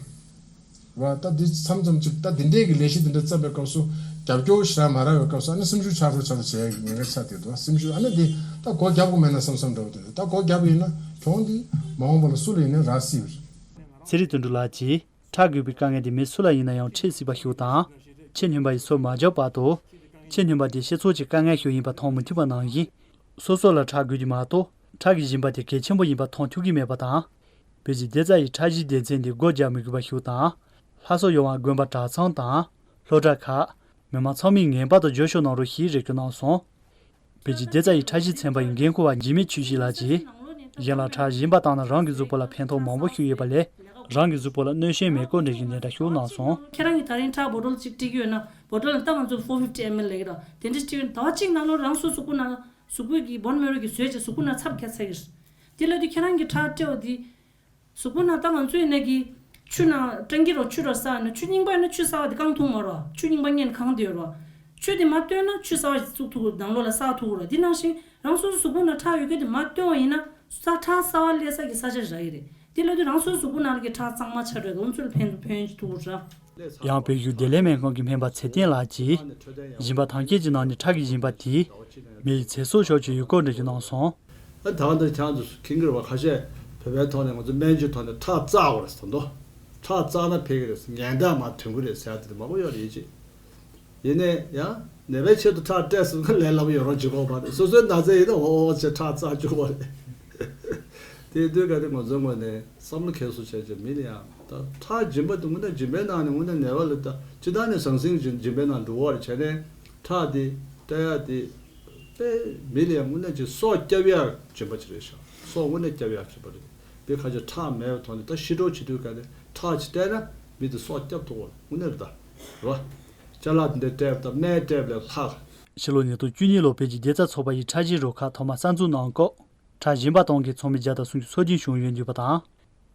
བ། ད་འདི་མཚམས་མཚམས་ཅིག་ད་འདི་འདྲས་ཀྱི་ལས་གཞི་འདི་འདྲ་བརྩམས་པའི་སྐབས་སུ་རྒྱབ་སྐྱོར་ཞེ་དྲག་མ་རག་པའི་སྐབས་སུ་ཨ་ནི་སེམས་ཤུགས་ཆག་འགྲོ་ཆག་འགྲོ་བྱེད་ཡ་གི་ཉེན་ཁ་ཆགས་བསྡད་འདུག། སེམས་ཤུགས་ཨ་ནི་འདི་ད་སྒོ་བརྒྱབ་དགོས་མེད་ན་བསམ་བསམ་འདྲ་བོ་འདུག། ད་སྒོ་བརྒྱབ་ཡིན་ན་གྱོང་འདི་མ་འོངས་པ་ལ་སུ་ལ་ཡིན་ནའི་རག་སྲིད་པ་རེད། ཚེ་རིང་དོན་གྲུབ་ལགས་ཀྱིས། ཁྲག་དགོས་པའི་དཀའ་ངལ་དེ་མི་སུ་ལ་ཡིན་ན་ཡང་འཕྲད་སྲིད་པ་ཞིག་དང་། ཁྱེད་སྨྱོན་པ་ཡིས་སོར་མ་བརྒྱབ་བར་དུ། ཁྱེད་སྨྱོན་པ་དེ་སྤྱི་ཚོགས་ཀྱི་དཀའ་ངལ་ཞིག་ཡིན་པ་མཐོང་མི་ཐུབ་པ་ནང་བཞིན། སོ་སོ་ལ་ཁྲག་དགོས་ཀྱི་མ་གཏོགས། ཁྲག་གི་སྦྱིན་པ་དེ་གལ་ཆེན་པོ་ཡིན་པ་མཐོང་ཐུབ་ཀྱི་མེད་པ་དང་། བོད་ཀྱི་བདེ་རྩ་ཡི་ཁྲག་སྦྱིན་སྡེ་ཚན་དེ་སྒོ་རྒྱག་མི་དགོས་པ་ཞིག་དང་། སླར་གསོ་ཡོང་བར་དགོན་པ་གྲྭ་ཚང་དང་། སློབ་གྲྭ་ཁག་མི་མང་ཚང་མས་ངེས་པར་དུ་འབྱོར་ཕྱུག་གནང་རོགས་ཞེས་རེ་སྐུལ་གནང་སོང་། བོད་ཀྱི་བདེ་རྩ་ཡི་ཁྲག་སྦྱིན་ཚན་པ་ཡི་འགན་འཁུར་བ་འཇིགས་མེད་ཆོས་སྐྱིད་ལགས་ཀྱིས། གཞན་ལ་ཁྲག་སྦྱིན་པ་བཏང་ན་རང་གི་གཟུགས་པོ་ལ་ཕན་ཐོགས་མང་པོ་ཞིག་ཡོད་པ་ལས། རང་གི་གཟུགས་པོ་ལ་གནོད་སྐྱོན་མེད་སྐོར་འགྲེལ་བཤད་འདི་འདྲ་ཞུ་གནང་སོང་། ཁྱེད་རང་གིས་ད་རིང་ཁྲག་བོ་ཊོལ་གཅིག་སྤྲད་ཀྱི་ཡོད་ན། བོ་ཊོལ་ནང་ད་ང་ཚོ་ཕོར་ཕིབ་ཊི་ཨེམ་ཨེལ་ལབ་ཀྱི་རེད། དེ་འདྲ་སྤྲད་ཀྱི་ཡོད་ན་ཟླ་བ་གཅིག་ནང་ལོགས་རང་སོའི་གཟུགས་པོ་ནང་གཟུགས་པོ་གི་བོན་མེ་རོ་གི་ཟོས་བྱས་གཟུགས་པོ་ནང་ཚབ་བརྒྱབ་ཚར་གྱི་རེད། དེ་ལབ་དུས་ཁྱེད་རང་གིས་ཁྲག་སྤྲད་པ་དེ། གཟུགས་པོ་ནང་ད་ང་ཚོ་ཡིན་ན་གི་ཆུ་ནང་སྤྲང་ཀི་རོ་ཆུ་རོ་བསགས་ན། ཆུ་རྙིང་པ་ཡིན་ན་ཆུ་གསར་བ་དེ་བཀང་ཐུབ་མ་རེད། ཆུ་རྙིང་པ་སྔོན་གང་དེ་ཡོད་རེད། ཆུ་དེ་མར་བཏོན་ན་ཆུ་གསར་བ་ཞིག་བཙུགས་ཐུབ་ཀྱི་རེད། ནང་ལོགས་ལ་བསགས་ཐུབ་ཀྱི་རེད། དེ་ནང་བཞིན་རང་སོ་སོའི་གཟུགས་པོ་ནང་ཁྲག་ཡོད་མཁན་དེ་མར་བཏོན་པ་ཡིན་ན་ས་ཁྲག་གསར་བ་སླེབས་ས་གི་ས་ཆ་རག་གི་རེད། དེ་ལབ་དུས་རང་སོ་སོའི་གཟུགས་པོ་ནང་ལ་གི་ཁྲག་གཙང་མ་ཆགས་འགྲོ་གི་རེད། འོ་ཚོ་ལ་ཕན་ཐོགས་ཕན་ཐོགས་རེད། ཡང་བོད་བཞུགས་བདེ་ལེགས་སྨན་ཁང་གི་སྨན་པ་ཚེ་བརྟན་ལགས་ཀྱིས། སྦྱིན་པ་ཐམས་ཅད་ཀྱི་ནང་ནས་ཁྲག་གི་སྦྱིན་པ་དེས་མི་ཡི་ཚེ་སྲོག་སྐྱོབ་ཆེད་ཡོད་སྐོར་འགྲེལ་བརྗོད་གནང་སོང་། ད་ད་ལྟ་ཁྱང་དུ་ཁིང་གིར་བ་ཁ་ཤས་བོད་པའི་ཐོག་ནས་ང་ཚོ་སྨན་བཅོས་ཐོག་ནས་ཁྲག་བཙག་དགོས་རེད་ཟེར་འདུག་ཁྲག་བཙག་ན་ཕེབས་ཀྱི་རེད། ངན་དག་མ་ཐོན་གྱི་རེད་ཟེར་ཡ་དེ་མང་པོ་ཡོད་རེད་ཅེས། ཡིན་ནའི་ཡང་ནད་པའི་ཆེད་དུ་ཁྲག་སྤྲད་ཟེར་ན་ལས་སླ་པོ་ཡོད་རོགས་བྱེད་དགོས་པ་རེད། སོ་སོའི་ན་ཚ་ཡིན་ན་འོ་འོ་ཅེས་ཁྲག་བཙག་བཅུག་པ་རེད། དེ་དུས་ག་དེ་ང་ཚོའི་ངོས་ནས་བསམ་བློ་ཁྱེར་སོ་བྱས་བྱས་མི་ལ་ཡང་ད་ཁྲག་སྦྱིན་པ་དེ་དངོས་གནས་སྦྱིན་པའི་ནང་ནས་དངོས་གནས་ནད་པ་ལ་ད་སྤྱིར་བཏང་ནས་ཟང་ཟིང་སྦྱིན་པའི་ནང་འགྲོ་བ་རེད་བྱས་ནས་ཁྲག་དེ་སྤྲད་ཡ་དེ། དཔེ་མི་ལ་ཡང་དངོས་གནས་ཀྱི་སྲོག་སྐྱབས་ཡག་སྦྱིན་པ་ཅིག་རེད་ཤག་སྲོག་དངོས་གནས་སྐྱབས་ཡག་སྦྱིན་པ་རེད། དཔེ་ཁ་ཆེ་ཁྲག་མེད་པའི་ཐོག་ནས་ད་ཤི་གྲབས་བྱེད་དུས་ག་ནས་ཁྲག་ཅིག་སྤྲད་ན་མི་དེ་སྲོག་སྐྱབས་ཐུབ་པ་དངོས་གནས་རེད་ད། རེད་བ། ཅ་ལག་དེ་འདྲ་སྤྲད་པ་དང་སྨན་སྤྲད་པ་ལས་ལྷག་ཕྱི་ལོ་ཉིས་སྟོང་བཅུ་གཉིས་ལོར་བོད་ཀྱི་རྒྱལ་རྩ་ཚོགས་པ་ཡིས་ཁྲག་སྦྱིན་རུ་ཁག་ཐོག་མ་གསར་འཛུགས་གནང་སྐབས། ཁྲག་སྦྱིན་པ་གཏོང་མཁན་ཚོགས་མི་བརྒྱ་དང་སུམ་ཅུ་སོ་བདུན་བྱུང་ཡོད་འདུག་པ་དང་།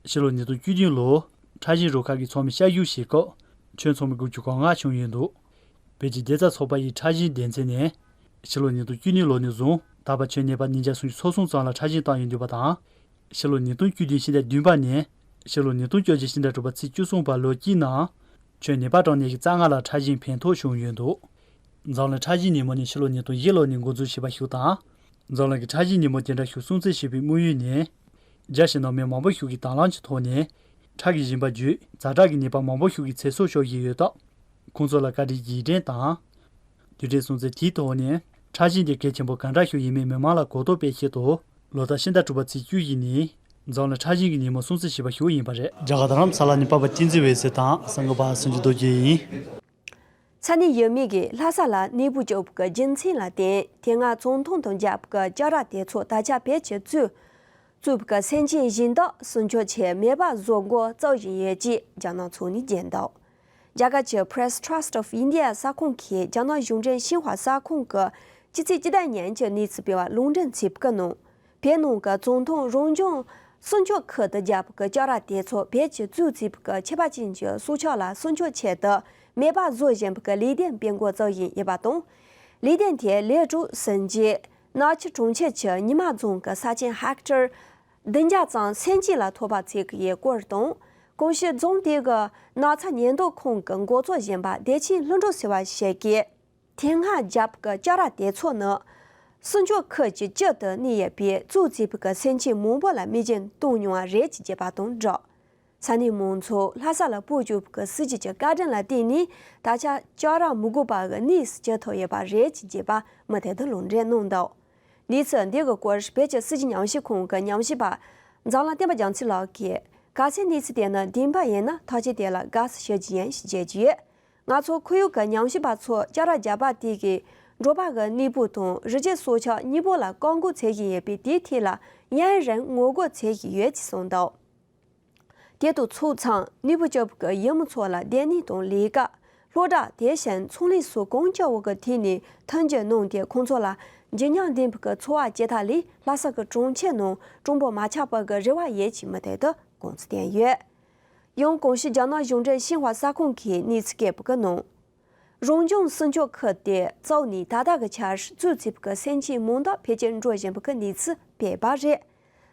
ཕྱི་ལོ་ཉིས་སྟོང་བཅུ་བདུན་ལོར་ཁྲག་སྦྱིན་རུ་ཁག་གི་ཚོགས་མི་བསྐྱར་ཞུ་བྱེད་སྐབས། ཁྱོན་ཚོགས་མི་དགུ་བཅུ་གོ་ལྔ་བྱུང་ཡོད་འདུག་བོད་ཀྱི་རྒྱལ་རྩ་ཚོགས་པ་ཡི་ཁྲག་སྦྱིན་སྡེ་ཚན་ནས། ཕྱི་ལོ་ཉིས་སྟོང་བཅུ་གཉིས་ལོ་ནས་བཟུང་ད་བར་ཁྱོན་ནད་པ་ཉིས་བརྒྱ་སུམ་ཅུ་སོ་གསུམ་ཙམ་ལ་ཁྲག་སྦྱིན་བཏང་ཡོད་འདུག་པ་དང་། ཕྱི་ལོ་ཉིས་སྟོང་བཅུ་བདུན་ཕྱི་ཟླ་བདུན་པ་ནས་ཕྱི་ལོ་ཉིས་སྟོང་བཅོ་བརྒྱད་ཕྱི་ཟླ་དྲུག་པ་ཚེས་བཅུ་གསུམ་བར་ལོ་གཅིག་ནང་། ཁྱོན་ནད་པ་གྲངས་ཉི་ཤུ་རྩ་ལྔ་ལ་ཁྲག་སྦྱིན་ཕན་ཐོགས་བྱུང་ཡོད་འདུག་འཛམ་གླིང་ཁྲག་སྦྱིན་ཉིན་མོ་ནི་ཕྱི་ལོ་ཉིས་སྟོང་བཞི་ལོ་ནས་འགོ་འཛུགས་བྱས་པ་ཞིག་དང་། འཛམ་གླིང་གི་ཁྲག་སྦྱིན་ཉིན་མོ་དེ་འདྲ་ཞིག་སྲུང་བརྩི་བྱེད་པའི་དམིགས་ཡུལ་ནི། རྒྱལ་སྤྱིའི་ནང་མི་མང་པོ་ཞིག་གིས་དང་བླངས་ཀྱི་ཐོག་ནས། ཁྲག་གི་སྦྱིན་པ་བརྒྱུད་ཛ་དྲག་གི་ནད་པ་མང་པོ་ཞིག་གི་ཚེ་སྲོག་སྐྱོབ་བཞིན་ཡོད་སྟབས། ཁོང་ཚོ་ལ་བཀའ་དྲིན་རྗེས་དྲན་དང་། དུས་དྲན་སྲུང་བརྩི་དེའི་ཐོག་ནས། ཁྲག་སྦྱིན་དེ་གལ་ཆེན་པོ་གང་འདྲ་ཞིག་ཡིན་མིན་མི་མང་ལ་གོ་རྟོགས་སྤེལ་ཆེད་དུ། ལོ་ལྟར་ཕྱི་ཟླ་དྲུག་པ་ཚེས་བཅུ་བཞི་ཉིན། འཛམ་གླིང་ཁྲག་སྦྱིན་གྱི་ཉིན་མོ་སྲུང་བརྩི་བྱེད་པ་ཞིག་ཡིན་པ་རེད། རྒྱ་གར་རྡ་རམ་ས་ལ་ནས་པ་པ་བསྟན་འཛིན་འོད་ཟེར་དང་སངས་རྒྱས་པ་སངས་རྒྱས་རྡོ་རྗེ་ཡིན། ས་གནས་ཡུལ་མི་གིས་ལྷ་ས་ལ་གནས་སྤོས་སྤྱོད་པའི་རྒྱུ་མཚན་ལ་བརྟེན། དེ་སྔ་ཙུང་ཐུང་དང་རྒྱབ་ཀྱི་ཅ་ར་དེ་ཚོ་ད་ཆ་བོད་ཀྱི་གཙོས། གཙོས་པའི་སེམས་ཅན་གཞན་དག་སྲུང་སྐྱོབ་ཆེད་མེ་འབར་བཟོ་འགོ་བཙུགས་བཞིན་ཡོད་ཅེས་རྒྱ་ནག་ཚོགས་ནས་བརྗོད་འདུག་རྒྱ་གར་གྱི་Press Trust of India གསར་ཁང་གིས་རྒྱ་ནག་གཞུང་འབྲེལ་ཤིན་ཧྭ་གསར་ཁང་གི་སྤྱི་ཚེས་སྤྱི་ཟླ་ཉིན་གྱི་གནས་ཚུལ་སྤེལ་བར་ལུང་འདྲེན་བྱས་པའི་ནང་། བོད་ནང་གི་ཙུང་ཐུང་རང་སྐྱོང་སྲུང་སྐྱོབ་ཁུལ་དུ་རྒྱབ་ཀྱི་ཅ་ར་དེ་ཚོ་བོད་ཀྱི་གཙོས་བྱས་པའི་ཁྱད་པར་ཅན་གྱི་སྲོག་ཆགས་ལ་སྲུང་སྐྱོབ་ཆེད་དུ་མེ་འབར་བཟོ་བཞིན་པའི་ལས་དོན་སྤེལ་འགོ་བཙུགས་བཞིན་ཡོད་པ་དང་། ལས་དོན་དེ་ལས་གྲུབ་ཟིན་རྗེས་ནག་ཆུ་གྲོང་ཁྱེར་གྱི་ཉི་མ་རྫོང་གི་ས་ཆེན་ཧེག་ཊར་བདུན་བརྒྱ་ཙམ་སེམས་ཅན་ལ་ཐོབ་པ་བྱེད་ཀྱི་ཡོད་སྐོར་དང་། གོང་ཞུས་རྫོང་དེ་གི་ནགས་ཚལ་ཉེན་རྟོག་ཁང་གི་འགོ་གཙོ་གཞོན་པ་བདེ་ཆེན་ལྷུན་གྲུབ་ཟེར་བ་ཞིག་གིས། དེ་སྔ་རྒྱབ་ཀྱི་ཅ་ར་དེ་ཚོ་ནི། སྲུང་སྐྱོབ་ཁུལ་གྱི་དཀྱིལ་དུ་གནས་ཡོད་པའི་གཙོས་བྱས་པའི་སེམས་ཅན་མང་པོ་ལ་རྨས་སྐྱོན་བཏང་མྱོང་བ་རེད་ཅེས་བརྗོད་པ་དང་སྦྲགས། ས་གནས་མང་ཚོགས་ལྷ་ས་ལ་སྤོས་སྤྱོད་པའི་སྲིད་ཇུས་ཀྱི་བཀའ་དྲིན་ལ་བརྟེན་ནས་ད་ཆ་ཅ་ར་མི་དགོས་པ་གི་གནས་སུ་གྱུར་ཐུབ་ཡོད་པ་རེད་ཅེས་བརྗོད་པ་མུ་མཐུད་དུ་ལུང་འདྲེན་གནང་འདུག་གནས་ཚུལ་འདི་གི་སྐོར་བོད་ཀྱི་སྲིད་བྱུས་ཉམས་ཞིབ་ཁང་གི་ཉམས་ཞིབ་པ་འཛམ་གླིང་བསྟན་པ་རྒྱ་མཚོ་ལགས་ཀྱིས། གལ་སྲིད་གནས་ཚུལ་དེ་ནི་བདེན་པ་ཡིན་ན་ཐག་གཅོད་དེ་ལ་དགའ་བསུ་ཞུ་རྒྱུ་ཡིན་ཞེས་བརྗོད་ཀྱི་ཡོད། ང་ཚོ་ཁོར་ཡུག་གི་ཉམས་ཞིབ་པ་ཚོ་ཅ་ར་རྒྱབ་པ་དེ་གིས་འབྲོག་པ་གི་གནས་སྤོ་དང་རི་སྐྱེས་སྲོག་ཆགས་གཉིས་པོ་ལ་བཀག་འགོག་བྱེད་བཞིན་ཡོད་པས་དེའི་ཐད་ལ་ཡུན་རིང་ངོ་རྒོལ་བྱེད་བཞིན་ཡོད་ཅེས་གསུངས་འདུག་དེ་དང་ཕྱོགས་མཚུངས་གནས་སྤོས་སྤྱོད་པའི་ཡུལ་མི་ཚོ་ལ་སྡོད་གནས་དང་ལས་ཀ། སློབ་གྲྭ། དེ་བཞིན་ཚོང་ལས་སོགས་གང་ལྕོགས་བོ་གི་ཐད་ནས་མཐུན་འགྱུར་གནང་སྟེ་ཁོང་ཚོ་ལ་འཇིགས་ཉེན་ལྡན་པའི་འཚོ་བ་སྐྱེལ་ཐབས་ལ་ལྷ་ས་གི་གྲོང་ཁྱེར་ནང་གྲུང་པོ་མ་ཆགས་པ་གི་རེ་བ་ཡོད་ཅེས་མུ་མཐུད་དུ་དགོངས་ཚུལ་བསྟན་ཡོད། ཡང་གོང་ཞུས་རྒྱ་ནག་གཞུང་འབྲེལ་ཤིན་ཧྭ་གསར་ཁང་གིས་གནས་ཚུལ་སྤེལ་བའི་ནང་། རང་སྐྱོང་སྲུང་སྐྱོབ་ཁུལ་དེ་བཙུགས་ནས་ད་ལྟ་གི་ཆར་གཙོས་བྱས་པའི་སེམས་ཅན་མང་དག་བེད་སྤྱོད་འགྲོ་བཞིན་པའི་གནས་ཚུལ་སྤེལ་བ་རེད།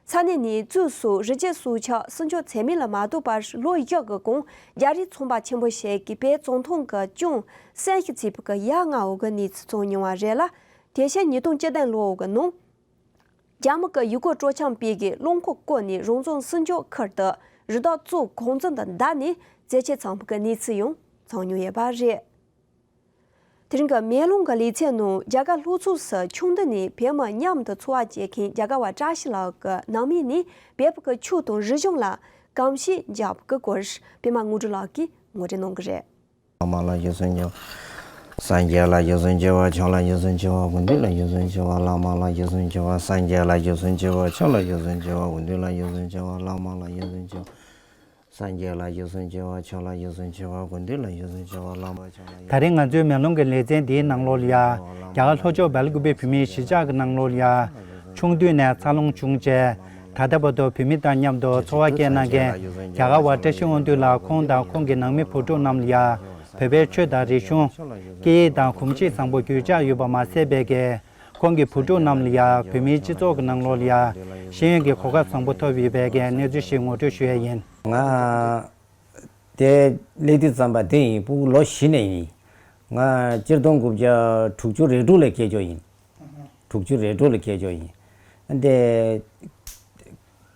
ས་གནས་ནས་གཙོས་སུ་རི་སྐྱེས་སྲོག་ཆགས་སྲུང་སྐྱོབ་ཚད་མེད་ལ་མ་གཏོགས་པར་ལོ་བཞི་གི་གོང་རྒྱ་རིགས་ཚོང་པ་ཆེན་པོ་ཞིག་གིས་བོད་ཙུང་ཐུང་གི་ཅུང་སེམས་ཤི་བྱས་པའི་ཡ་ང་འོག་གི་གནས་ཚུལ་བྱུང་མྱོང་བ་རེད་ལ། དེ་བཞིན་ཉིས་སྟོང་བཅུ་བདུན་ལོ་འོག་གི་ནང་། རྒྱ་མི་གི་ཡུལ་སྐོར་སྤྲོ་འཆམ་པས་ཀྱི་རླངས་འཁོར་བསྐོར་ནས་རང་བཙན་སྲུང་སྐྱོབ་ཁུལ་དུ་རི་དྭགས་གཙོ་གུང་བཙན་དུ་བསྡད་ནས་རྩེད་ཆས་འཚོང་བའི་གནས་ཚུལ་ཡང་བྱུང་མྱོང་ཡོད་པ་རེད། དེ་རིང་གི་མེ་ལོང་གི་ལེ་ཚན་ནང་རྒྱ་གར་ལྷོ་ཕྱོགས་སུ་ཆུང་དུས་ནས་བོད་མི་མཉམ་དུ་འཚོ་བ་སྐྱེལ་མཁན་རྒྱ་གར་བ་བཀྲ་ཤིས་ལགས་ཀྱི་ནང་མི་ནས་བོད་པའི་ཆོས་དང་རིག་གཞུང་ལ་གོམས་གཤིས་འཇགས་པའི་སྐོར་པད་མ་དངོས་གྲུབ་ལགས་ཀྱིས་ངོ་སྤྲོད་གནང་གི་རེད། མ་ལ་ཡོད་ཚོད་ཉོ། སངས་རྒྱས་ལ་སྐྱབས་སུ་མཆི་བ། ཆོས་ལ་སྐྱབས་སུ་མཆི་བ། དགེ་འདུན་ལ་སྐྱབས་སུ་མཆི་བ། བླ་མ་ལ་སྐྱབས་སུ་མཆི་བ། སངས་རྒྱས་ལ་སྐྱབས་སུ་མཆི་བ། ཆོས་ལ་སྐྱབས་སུ་མཆི་བ། དགེ་འདུན་ལ་སྐྱབས་སུ་མཆི་བ། བླ་མ་ལ་སྐྱབས་སུ་མཆི་བ། སངས་རྒྱས་ལ་སྐྱབས་སུ་མཆི་བ། ཆོས་ལ་སྐྱབས་སུ་མཆི་བ། དགེ་འདུན་ལ་སྐྱབས་སུ་མཆི་བ། བླ་མ་ཆོས་ལ། ད་རིང་ང་ཚོའི་མེ་ལོང་གི་ལེ་ཚན་འདིའི་ནང་ལོགས་ལ་ཡ། རྒྱ་གར་ལྷོ་ཕྱོགས་སྦེལ་ཀུ་པེ་བོད་མིའི་གཞིས་ཆགས་ཀྱི་ནང་ལོགས་ལ་ཡ། ཆུང་དུས་ནས་འཚར་ལོངས་བྱུང་རྗེས། ད་ལྟ་བར་དུ་བོད་མི་དང་མཉམ་དུ་འཚོ་བ་སྐྱེལ་གནང་མཁན་རྒྱ་གར་བ་བཀྲ་ཤིས་དབང་འདུས་ལགས་ཁོང་དང་ཁོང་གི་ནང་མི་བུ་ཕྲུག་རྣམས་ལ་ཡ། བོད་པའི་ཆོས་དང་རིག་གཞུང་། སྐད་ཡིག་དང་གོམས་གཤིས་བཟང་པོ་རྒྱུས་ཆགས་ཡོད་པ་མ་ཟད་པའི་གི་ཁོང་གི་བུ་ཕྲུག་རྣམས་ལ་ཡ་བོད་མིའི་སྤྱི་ཚོགས་ཀྱི་ནང་ལོགས་ལ་ཡ་ཤེས་ཡོན་གྱི་གོ་སྐབས་བཟང་པོ་ཐོབ་ཡོད་པའི་གི་གནས་ཚུལ་ཞིག་ངོ་སྤྲོད་ཞུ་ཡ་ཡིན། ང་དེ་སླེབས་དུས་ཙམ་པ་དེ་ཡིན། སྤུ་གུ་ལོ་བཞི་ནས་ཡིན། ང་སྤྱིར་བཏང་དགུ་བརྒྱ་དྲུག་ཅུ་རེ་དྲུག་ལ་སྐྱེས་ཆོག་ཡིན། དྲུག་ཅུ་རེ་དྲུག་ལ་སྐྱེས་ཆོག་ཡིན། འདི་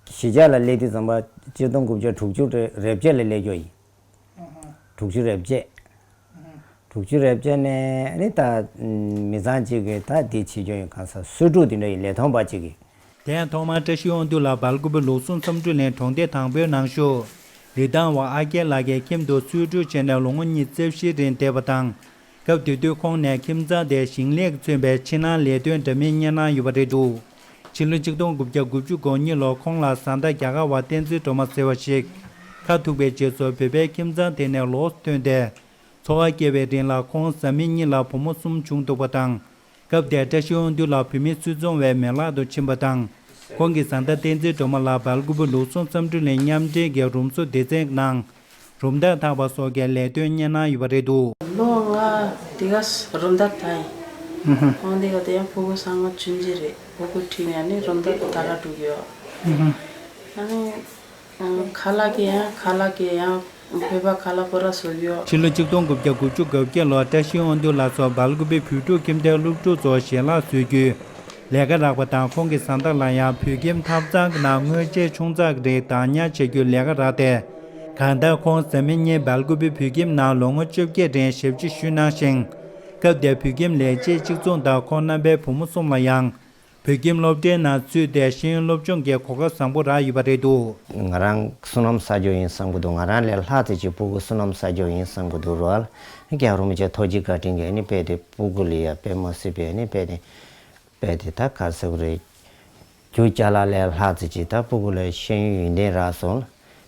གཞིས་ཆགས་ལ་སླེབས་དུས་ཙམ་པ་སྤྱིར་བཏང་དགུ་བརྒྱ་དྲུག་ཅུ་རེ་བརྒྱད་ལ་སླེབས་ཆོག་ཡིན། དྲུག་ཅུ་རེ་བརྒྱད། དྲུག་ཅུ་རེ་བརྒྱད་ནས་ནི་ད་མི་ཚང་གཅིག་གིས་ད་འདི་བྱེད་ཆོག་ཡིན། གང་ཟག་སུ་དྲུག་དེ་འདྲ་ཡིན། ལས་ཐོག་པ་གཅིག་གིས། དེ་ཡང་ཐོག་མར་བཀྲ་ཤིས་དབང་འདུས་ལགས་སྦེལ་ཀུ་པེ་ལུགས་ཟུང་བསམ་གྲུབ་གླིང་གྲོང་སྡེ་དང་པོའི་ནང་བཞུགས། རི་ཐང་བ་ཨ་རྒྱལ་ལགས་ཀྱི་ཁྱིམ་དུ་གསོས་སྒྲུབ་བྱས་ནས་ལོ་ངོ་ཉི་ཤུ་རྩ་བཞི་རིང་བསྡད་པ་དང་། སྐབས་དེ་དུས་ཁོང་ནས་ཁྱིམ་ཚང་དེ་ཞིང་ལས་ཀྱིས་མཚོན་པའི་ཕྱི་ནང་ལས་དོན་འདྲ་མིན་གཉེར་གནང་ཡོད་པ་རེད་འདུག་ཕྱི་ལོ་ཆིག་སྟོང་དགུ་བརྒྱ་དགུ་བཅུ་གོ་གཉིས་ལོར་ཁོང་ལ་བཟའ་ཟླ་རྒྱ་གར་བ་བསྟན་འཛིན་སྒྲོལ་མ་ཟེར་བ་ཞིག་ཁ་ཐུག་པའི་རྗེས་སུ་བོད་པའི་ཁྱིམ་ཚང་དེ་ནས་ལོགས་སུ་ཐོན་ཏེ། འཚོ་བ་སྐྱེལ་བའི་རིང་ལ་ཁོང་བཟའ་མི་གཉིས་ལ་བུ་མོ་གསུམ་བྱུང་འདུག་པ་དང་། སྐབས་དེར་བཀྲ་ཤིས་དབང་འདུས་ལགས་བོད་མི་སུད་ཚོང་བའི་མི་ལག་ཏུ་ཕྱིན་པ་དང་། ཁོང་གི་བཟའ་ཟླ་བསྟན་འཛིན་སྒྲོལ་མ་ལགས་སྦེལ་ཀུ་པེ་ལུགས་ཟུང་བསམ་གྲུབ་གླིང་མཉམ་འབྲེལ་གྱི་རུམ་བཟོ་སྡེ་ཚན་གྱི་ནང་རུམ་བཏགས་འཐག་པ་སོགས་ཀྱི་ལས་དོན་གཉེར་གནང་ཡོད་པ་རེད་འདུག་ལོ་ལྔ་དེ་ག་རུམ་བཏགས་འཐག་ཡིན། ཧུམ་ཧུམ། ཁོང་དེ་ག་དེ་ཡང་ཕྲུ་གུ་ཚང་མ་ཆུང་ཆུང་རེད། ཕྲུ་གུ་ཁྲིད་ནས་ནི་རུམ་བཏགས་དེ་ད་ར་འགྲོ་གི་ཡོད། ཧུམ་ཧུམ། ཨ་ནི། ཁ་ལག་གི་ཡང་ཁ་ལག་གི་ཡང་བོད་པ་ཁ་ལག་པོ་ར་བཟོ་གི་ཡོད། ཕྱི་ལོ་ཆིག་སྟོང་དགུ་བརྒྱ་དགུ་བཅུ་གོ་བརྒྱད་ལོར་བཀྲ་ཤིས་དབང་འདུས་ལགས་སུ་སྦེལ་ཀུ་པེ་བོད་ཕྲུག་ཁྱིམ་སྡེའི་སློབ་ཕྲུག་ཚོར་ཞལ་ལག་བཟོ་རྒྱུའི་ལས་ཀ་རག་པ་དང་། ཁོང་གི་བཟའ་ཟླ་ལ་ཡང་བོད་ཁྱིམ་ཐབ་ཚང་གི་ནང་དངོས་ཆས་ཆུང་ཙག་རེ་བདག་ཉར་བྱ་རྒྱུའི་ལས་ཀ་རག་སྟེ། གང་ལྟར་ཁོང་བཟའ་མི་གཉིས་སྦེལ་ཀུ་པེ་བོད་ཁྱིམ་ནང་ལོ་ངོ་བཅོ་བརྒྱད་རིང་ཞབས་ཕྱི་ཞུས་གནང་ཞིང་། སྐབས་དེར་བོད་ཁྱིམ་ལས་བྱེད་གཅིག་མཚུངས་དང་ཁོང་རྣམ་པའི་བུ་མོ་གསུམ་ལ་ཡང་། བོད་ཁྱིམ་སློབ་གྲྭའི་ནང་ཚུད་དེ་ཤེས་ཡོན་སློབ་སྦྱོང་གི་གོ་སྐབས་བཟང་པོ་རག་ཡོད་པ་རེད་འདུག་ང་རང་བསོད་ནམས་བསགས་རྒྱུ་ཡིན་བསམ་གྱི་འདུག་ང་རང་ལས་ལྷག་ཙམ་ཅིག་སྤུ་གུ་བསོད་ནམས་བསགས་རྒྱུ་ཡིན་བསམ་གྱི་འདུག་རོལ། རྒྱལ་བ་རིན་པོ་ཆེ་ཐུགས་རྗེ་བཀའ་དྲིན་གྱིས་ནི་དཔེ་དེ་སྤུ་གུ་ལ་ཡ་དཔེ་མ་སྲིད་པའི་ནི་དཔེ་དེ། དཔེ་དེ་ད་ག་ཟེར་དགོས་རེད། རྒྱུ་ཅ་ལག་ལས་ལྷག་ཙམ་ཅིག་ད་སྤུ་གུ་ལ་ཤེས་ཡོན་ཡོན་ཏན་རག་སོང་།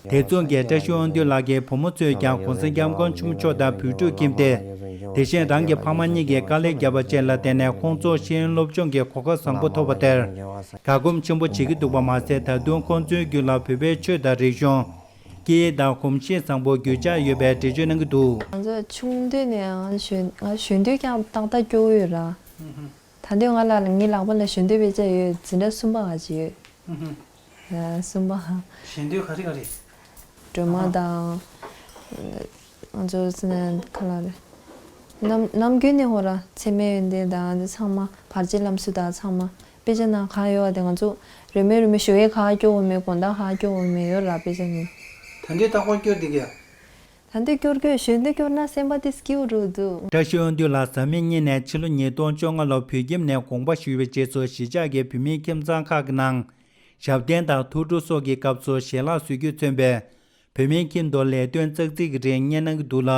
དེ་མཚུངས་ཀྱི་བཀྲ་ཤིས་དབང་འདུས་ལགས་ཀྱི་བུ་མོ་ཚོས་ཀྱང་གོང་ས་སྐྱབས་མགོན་ཆེན་པོ་མཆོག་དང་བོད་ཕྲུག་ཁྱིམ་སྡེ། དེ་བཞིན་རང་གི་ཕ་མ་གཉིས་ཀྱིས་དཀའ་ལས་བརྒྱབ་པ་བཅས་ལ་བརྟེན་ནས་ཁོང་ཚོར་ཤེས་ཡོན་སློབ་སྦྱོང་གི་གོ་སྐབས་བཟང་པོ་ཐོབ་པ་དེར། དགའ་སྐྱོ་ཆེན་པོ་བྱེད་ཀྱི་འདུག་པ་མ་ཟད། ད་དུང་ཁོང་ཚོའི་རྒྱུད་ལ་བོད་པའི་ཆོས་དང་རིག་གཞུང་། སྐད་ཡིག་དང་གོམས་གཤིས་བཟང་པོ་རྒྱུས་ཆགས་ཡོད་པའི་འགྲེལ་བརྗོད་གནང་གི་འདུག་ང་ཚོ་ཆུང་དུས་ནས་ང་གཞོན་ང་གཞོན་དུས་ཀྱང་ཏག་ཏག་སྐྱོ་བོ་ཡོད་ར། ད་དུང་ང་ལ་ངའི་ལག་པ་ལ་གཞོན་དུས་དཔེ་ཆ་ཡོད། འཛིན་གྲྭ་གསུམ་པ་ག་ཅིག་ཡོད། ཨ། གསུམ་པ། གཞོན་དུས་ག་རེ་ག་རེ། སྒྲོལ་མ་དང་། ང་ཚོ་ཚེ་ནས་ག་ལ་རེད། ནམ་ནམ་རྒྱུན་ནས་ཧོ་ར་ཚད་མའི་ཡོན་ཏན་དང་འདི་ཚང་མ་བར་ཆད་ལམ་སྲོལ་དང་ཚང་མ་དཔེ་ཆ་ནང་གང་ཡོད་པ་དེ་ང་ཚོ་རེ་མོས་རེ་མོས་ཞོགས་ཀས་ག་སྐྱོ་བོ་མེད། དགོང་དག་ག་སྐྱོ་བོ་མེད་ཡོད་ར་དཔེ་ཆ་ནི། ད་འདི་རྟག་པར་སྐྱོ་འདི་ག་ད་འདི་སྐྱོར་སྐྱོར་གཞོན་དུ་སྐྱོར་ན་སེམས་པ་དེ་སྐྱིད་པོ་འགྲོ་འདུག་བཀྲ་ཤིས་དབང་འདུས་ལགས་བཟའ་མི་གཉིས་ནས་ཕྱི་ལོ་ཉིས་སྟོང་བཅོ་ལྔ་ལོར་བོད་ཁྱིམ་ནས་དགོངས་པ་ཞུས་པའི་རྗེས་སུ་གཞིས་ཆགས་ཀྱི་བོད་མིའི་ཁྱིམ་ཚང་ཁག་གི་ནང་ཞབས་བརྟན་དང་ཐུགས་སྤྲོ་སོགས་ཀྱི་སྐབས་སུ་ཞལ་ལག་བཟོ་རྒྱུས་མཚོན་པའི་བོད་མིའི་ཁྱིམ་དུ་ལས་དོན་ཙག་ཙིག་གི་རིགས་གཉེར་གནང་གི་འདུག་ལ།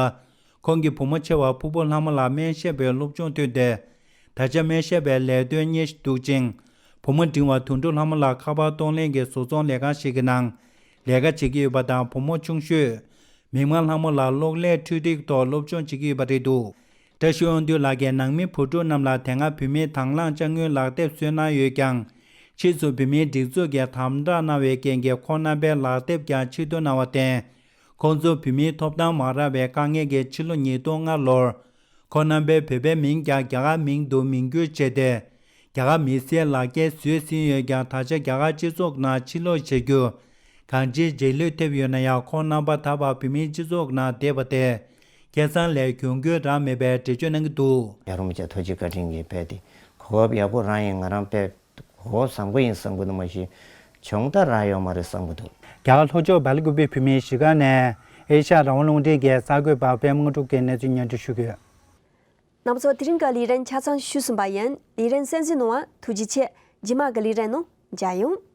ཁོང་གི་བུ་མོ་ཆེ་བ་ཕུར་བུ་ལྷ་མོ་ལགས་སྨན་ཞབས་པའི་སློབ་སྦྱོང་ཐོན་ཏེ། ད་ཆ་སྨན་ཞབས་པའི་ལས་དོན་གཉེར་བཞིན་འདུག་ཅིང་། བུ་མོ་འབྲིང་བ་དོན་གྲུབ་ལྷ་མོ་ལགས་ཁ་པར་གཏོང་ལེན་གྱི་བཟོ་ཚོང་ལས་ཁང་ཞིག་གི་ནང་ལས་ཀ་བྱེད་ཀྱི་ཡོད་པ་དང་། བུ་མོ་ཆུང་ཤོས་མིག་དམར་ལྷ་མོ་ལགས་གློག་ཀླད་འཕྲུལ་རིག་ཐོག་སློབ་སྦྱོང་བྱེད་ཀྱི་ཡོད་པ་རེད་འདུག་བཀྲ་ཤིས་དབང་འདུས་ལགས་ཀྱིས་ནང་མི་བུ་ཕྲུག་རྣམས་ལ་དེ་སྔ་བོད་མིའི་དང་བླངས་དཔྱ་དངུལ་ལག་དེབ་བསོད་ནམས་ཡོད་ཀྱང་། ཕྱིས་སུ་བོད་མིའི་སྒྲིག་འཛུགས་ཀྱིས་དམ་དྲག་གནང་བའི་རྐྱེན་གྱིས་ཁོང་རྣམ་པའི་ལག་དེབ་ཀྱང་ཕྱིར་བསྡུ་གནང་བར་བརྟེན། ཁོང་ཚོ་བོད་མིའི་ཐོབ་ཐང་མ་རག་པའི་དཀའ་ངལ་གྱིས་ཕྱི་ལོ་ཉིས་སྟོང་ལྔ་ལོར། ཁོང་རྣམ་པའི་བོད་པའི་མིང་ཀྱང་རྒྱ་གར་མིང་དུ་མིང་བསྒྱུར་བྱས་ཏེ། རྒྱ་གར་མི་སེར་ལག་འཁྱེར་བཟོས་ཟིན་ཡོད་ཀྱང་། ད་ཆ་རྒྱ་གར་སྤྱི་ཚོགས་ནང་ཕྱིར་ལོག་བྱ་རྒྱུ་གང་ཅིའི་རྗེས་ལུས་ཐེབས་ཡོད་ན་ཡང་། ཁོང་རྣམ་པ་ད་བར་བོད་མིའི་སྤྱི་ཚོགས་ནང་བསྡད་པ་དེ་སྐལ་བཟང་ལས་གྱོང་གུན་རག་མེད་པའི་འགྲེལ་བརྗོད་གནང་གི་འདུག་རྒྱལ་བ་རིན་པོ་ཆེ་ཐུགས་རྗེ་བཀའ་དྲིན་གྱིས་དཔེ་དེ་གོ་སྐབས་ཡག་པོ་རག་ཡིན། ང་རང་དཔེ་གོ་བཟང་པོ་ཡིན་བསམ་གྱི་འདུག་མ་གཞི་གྱོང་ད་རག་ཡོད་མ་རེད་བསམ་གྱི་འདུག་རྒྱ་གར་ལྷོ་ཕྱོགས་སྦེལ་ཀུ་པེ་བོད་མིའི་གཞིས་ཀ་ནས་ཨེ་ཤ་ཡ་རང་དབང་རླུང་འཕྲིན་གྱི་གསར་འགོད་པ་པད་མ་དངོས་གྲུབ་ཀྱིས་གནས་ཚུལ་སྙན་སྒྲོན་ཞུ་གི་ཡོད། རྣམ་པ་ཚོ། དེ་རིང་གི་ལས་རིམ་ཆ་ཚང་ཞུས་ཟིན་པ་ཡིན། ལས་རིམ་གསན་གཟིགས་གནང་བར་ཐུགས་རྗེ་ཆེ། རྗེས་མ་གི་ལས་རིམ་ནང་མཇལ་ཡོང་།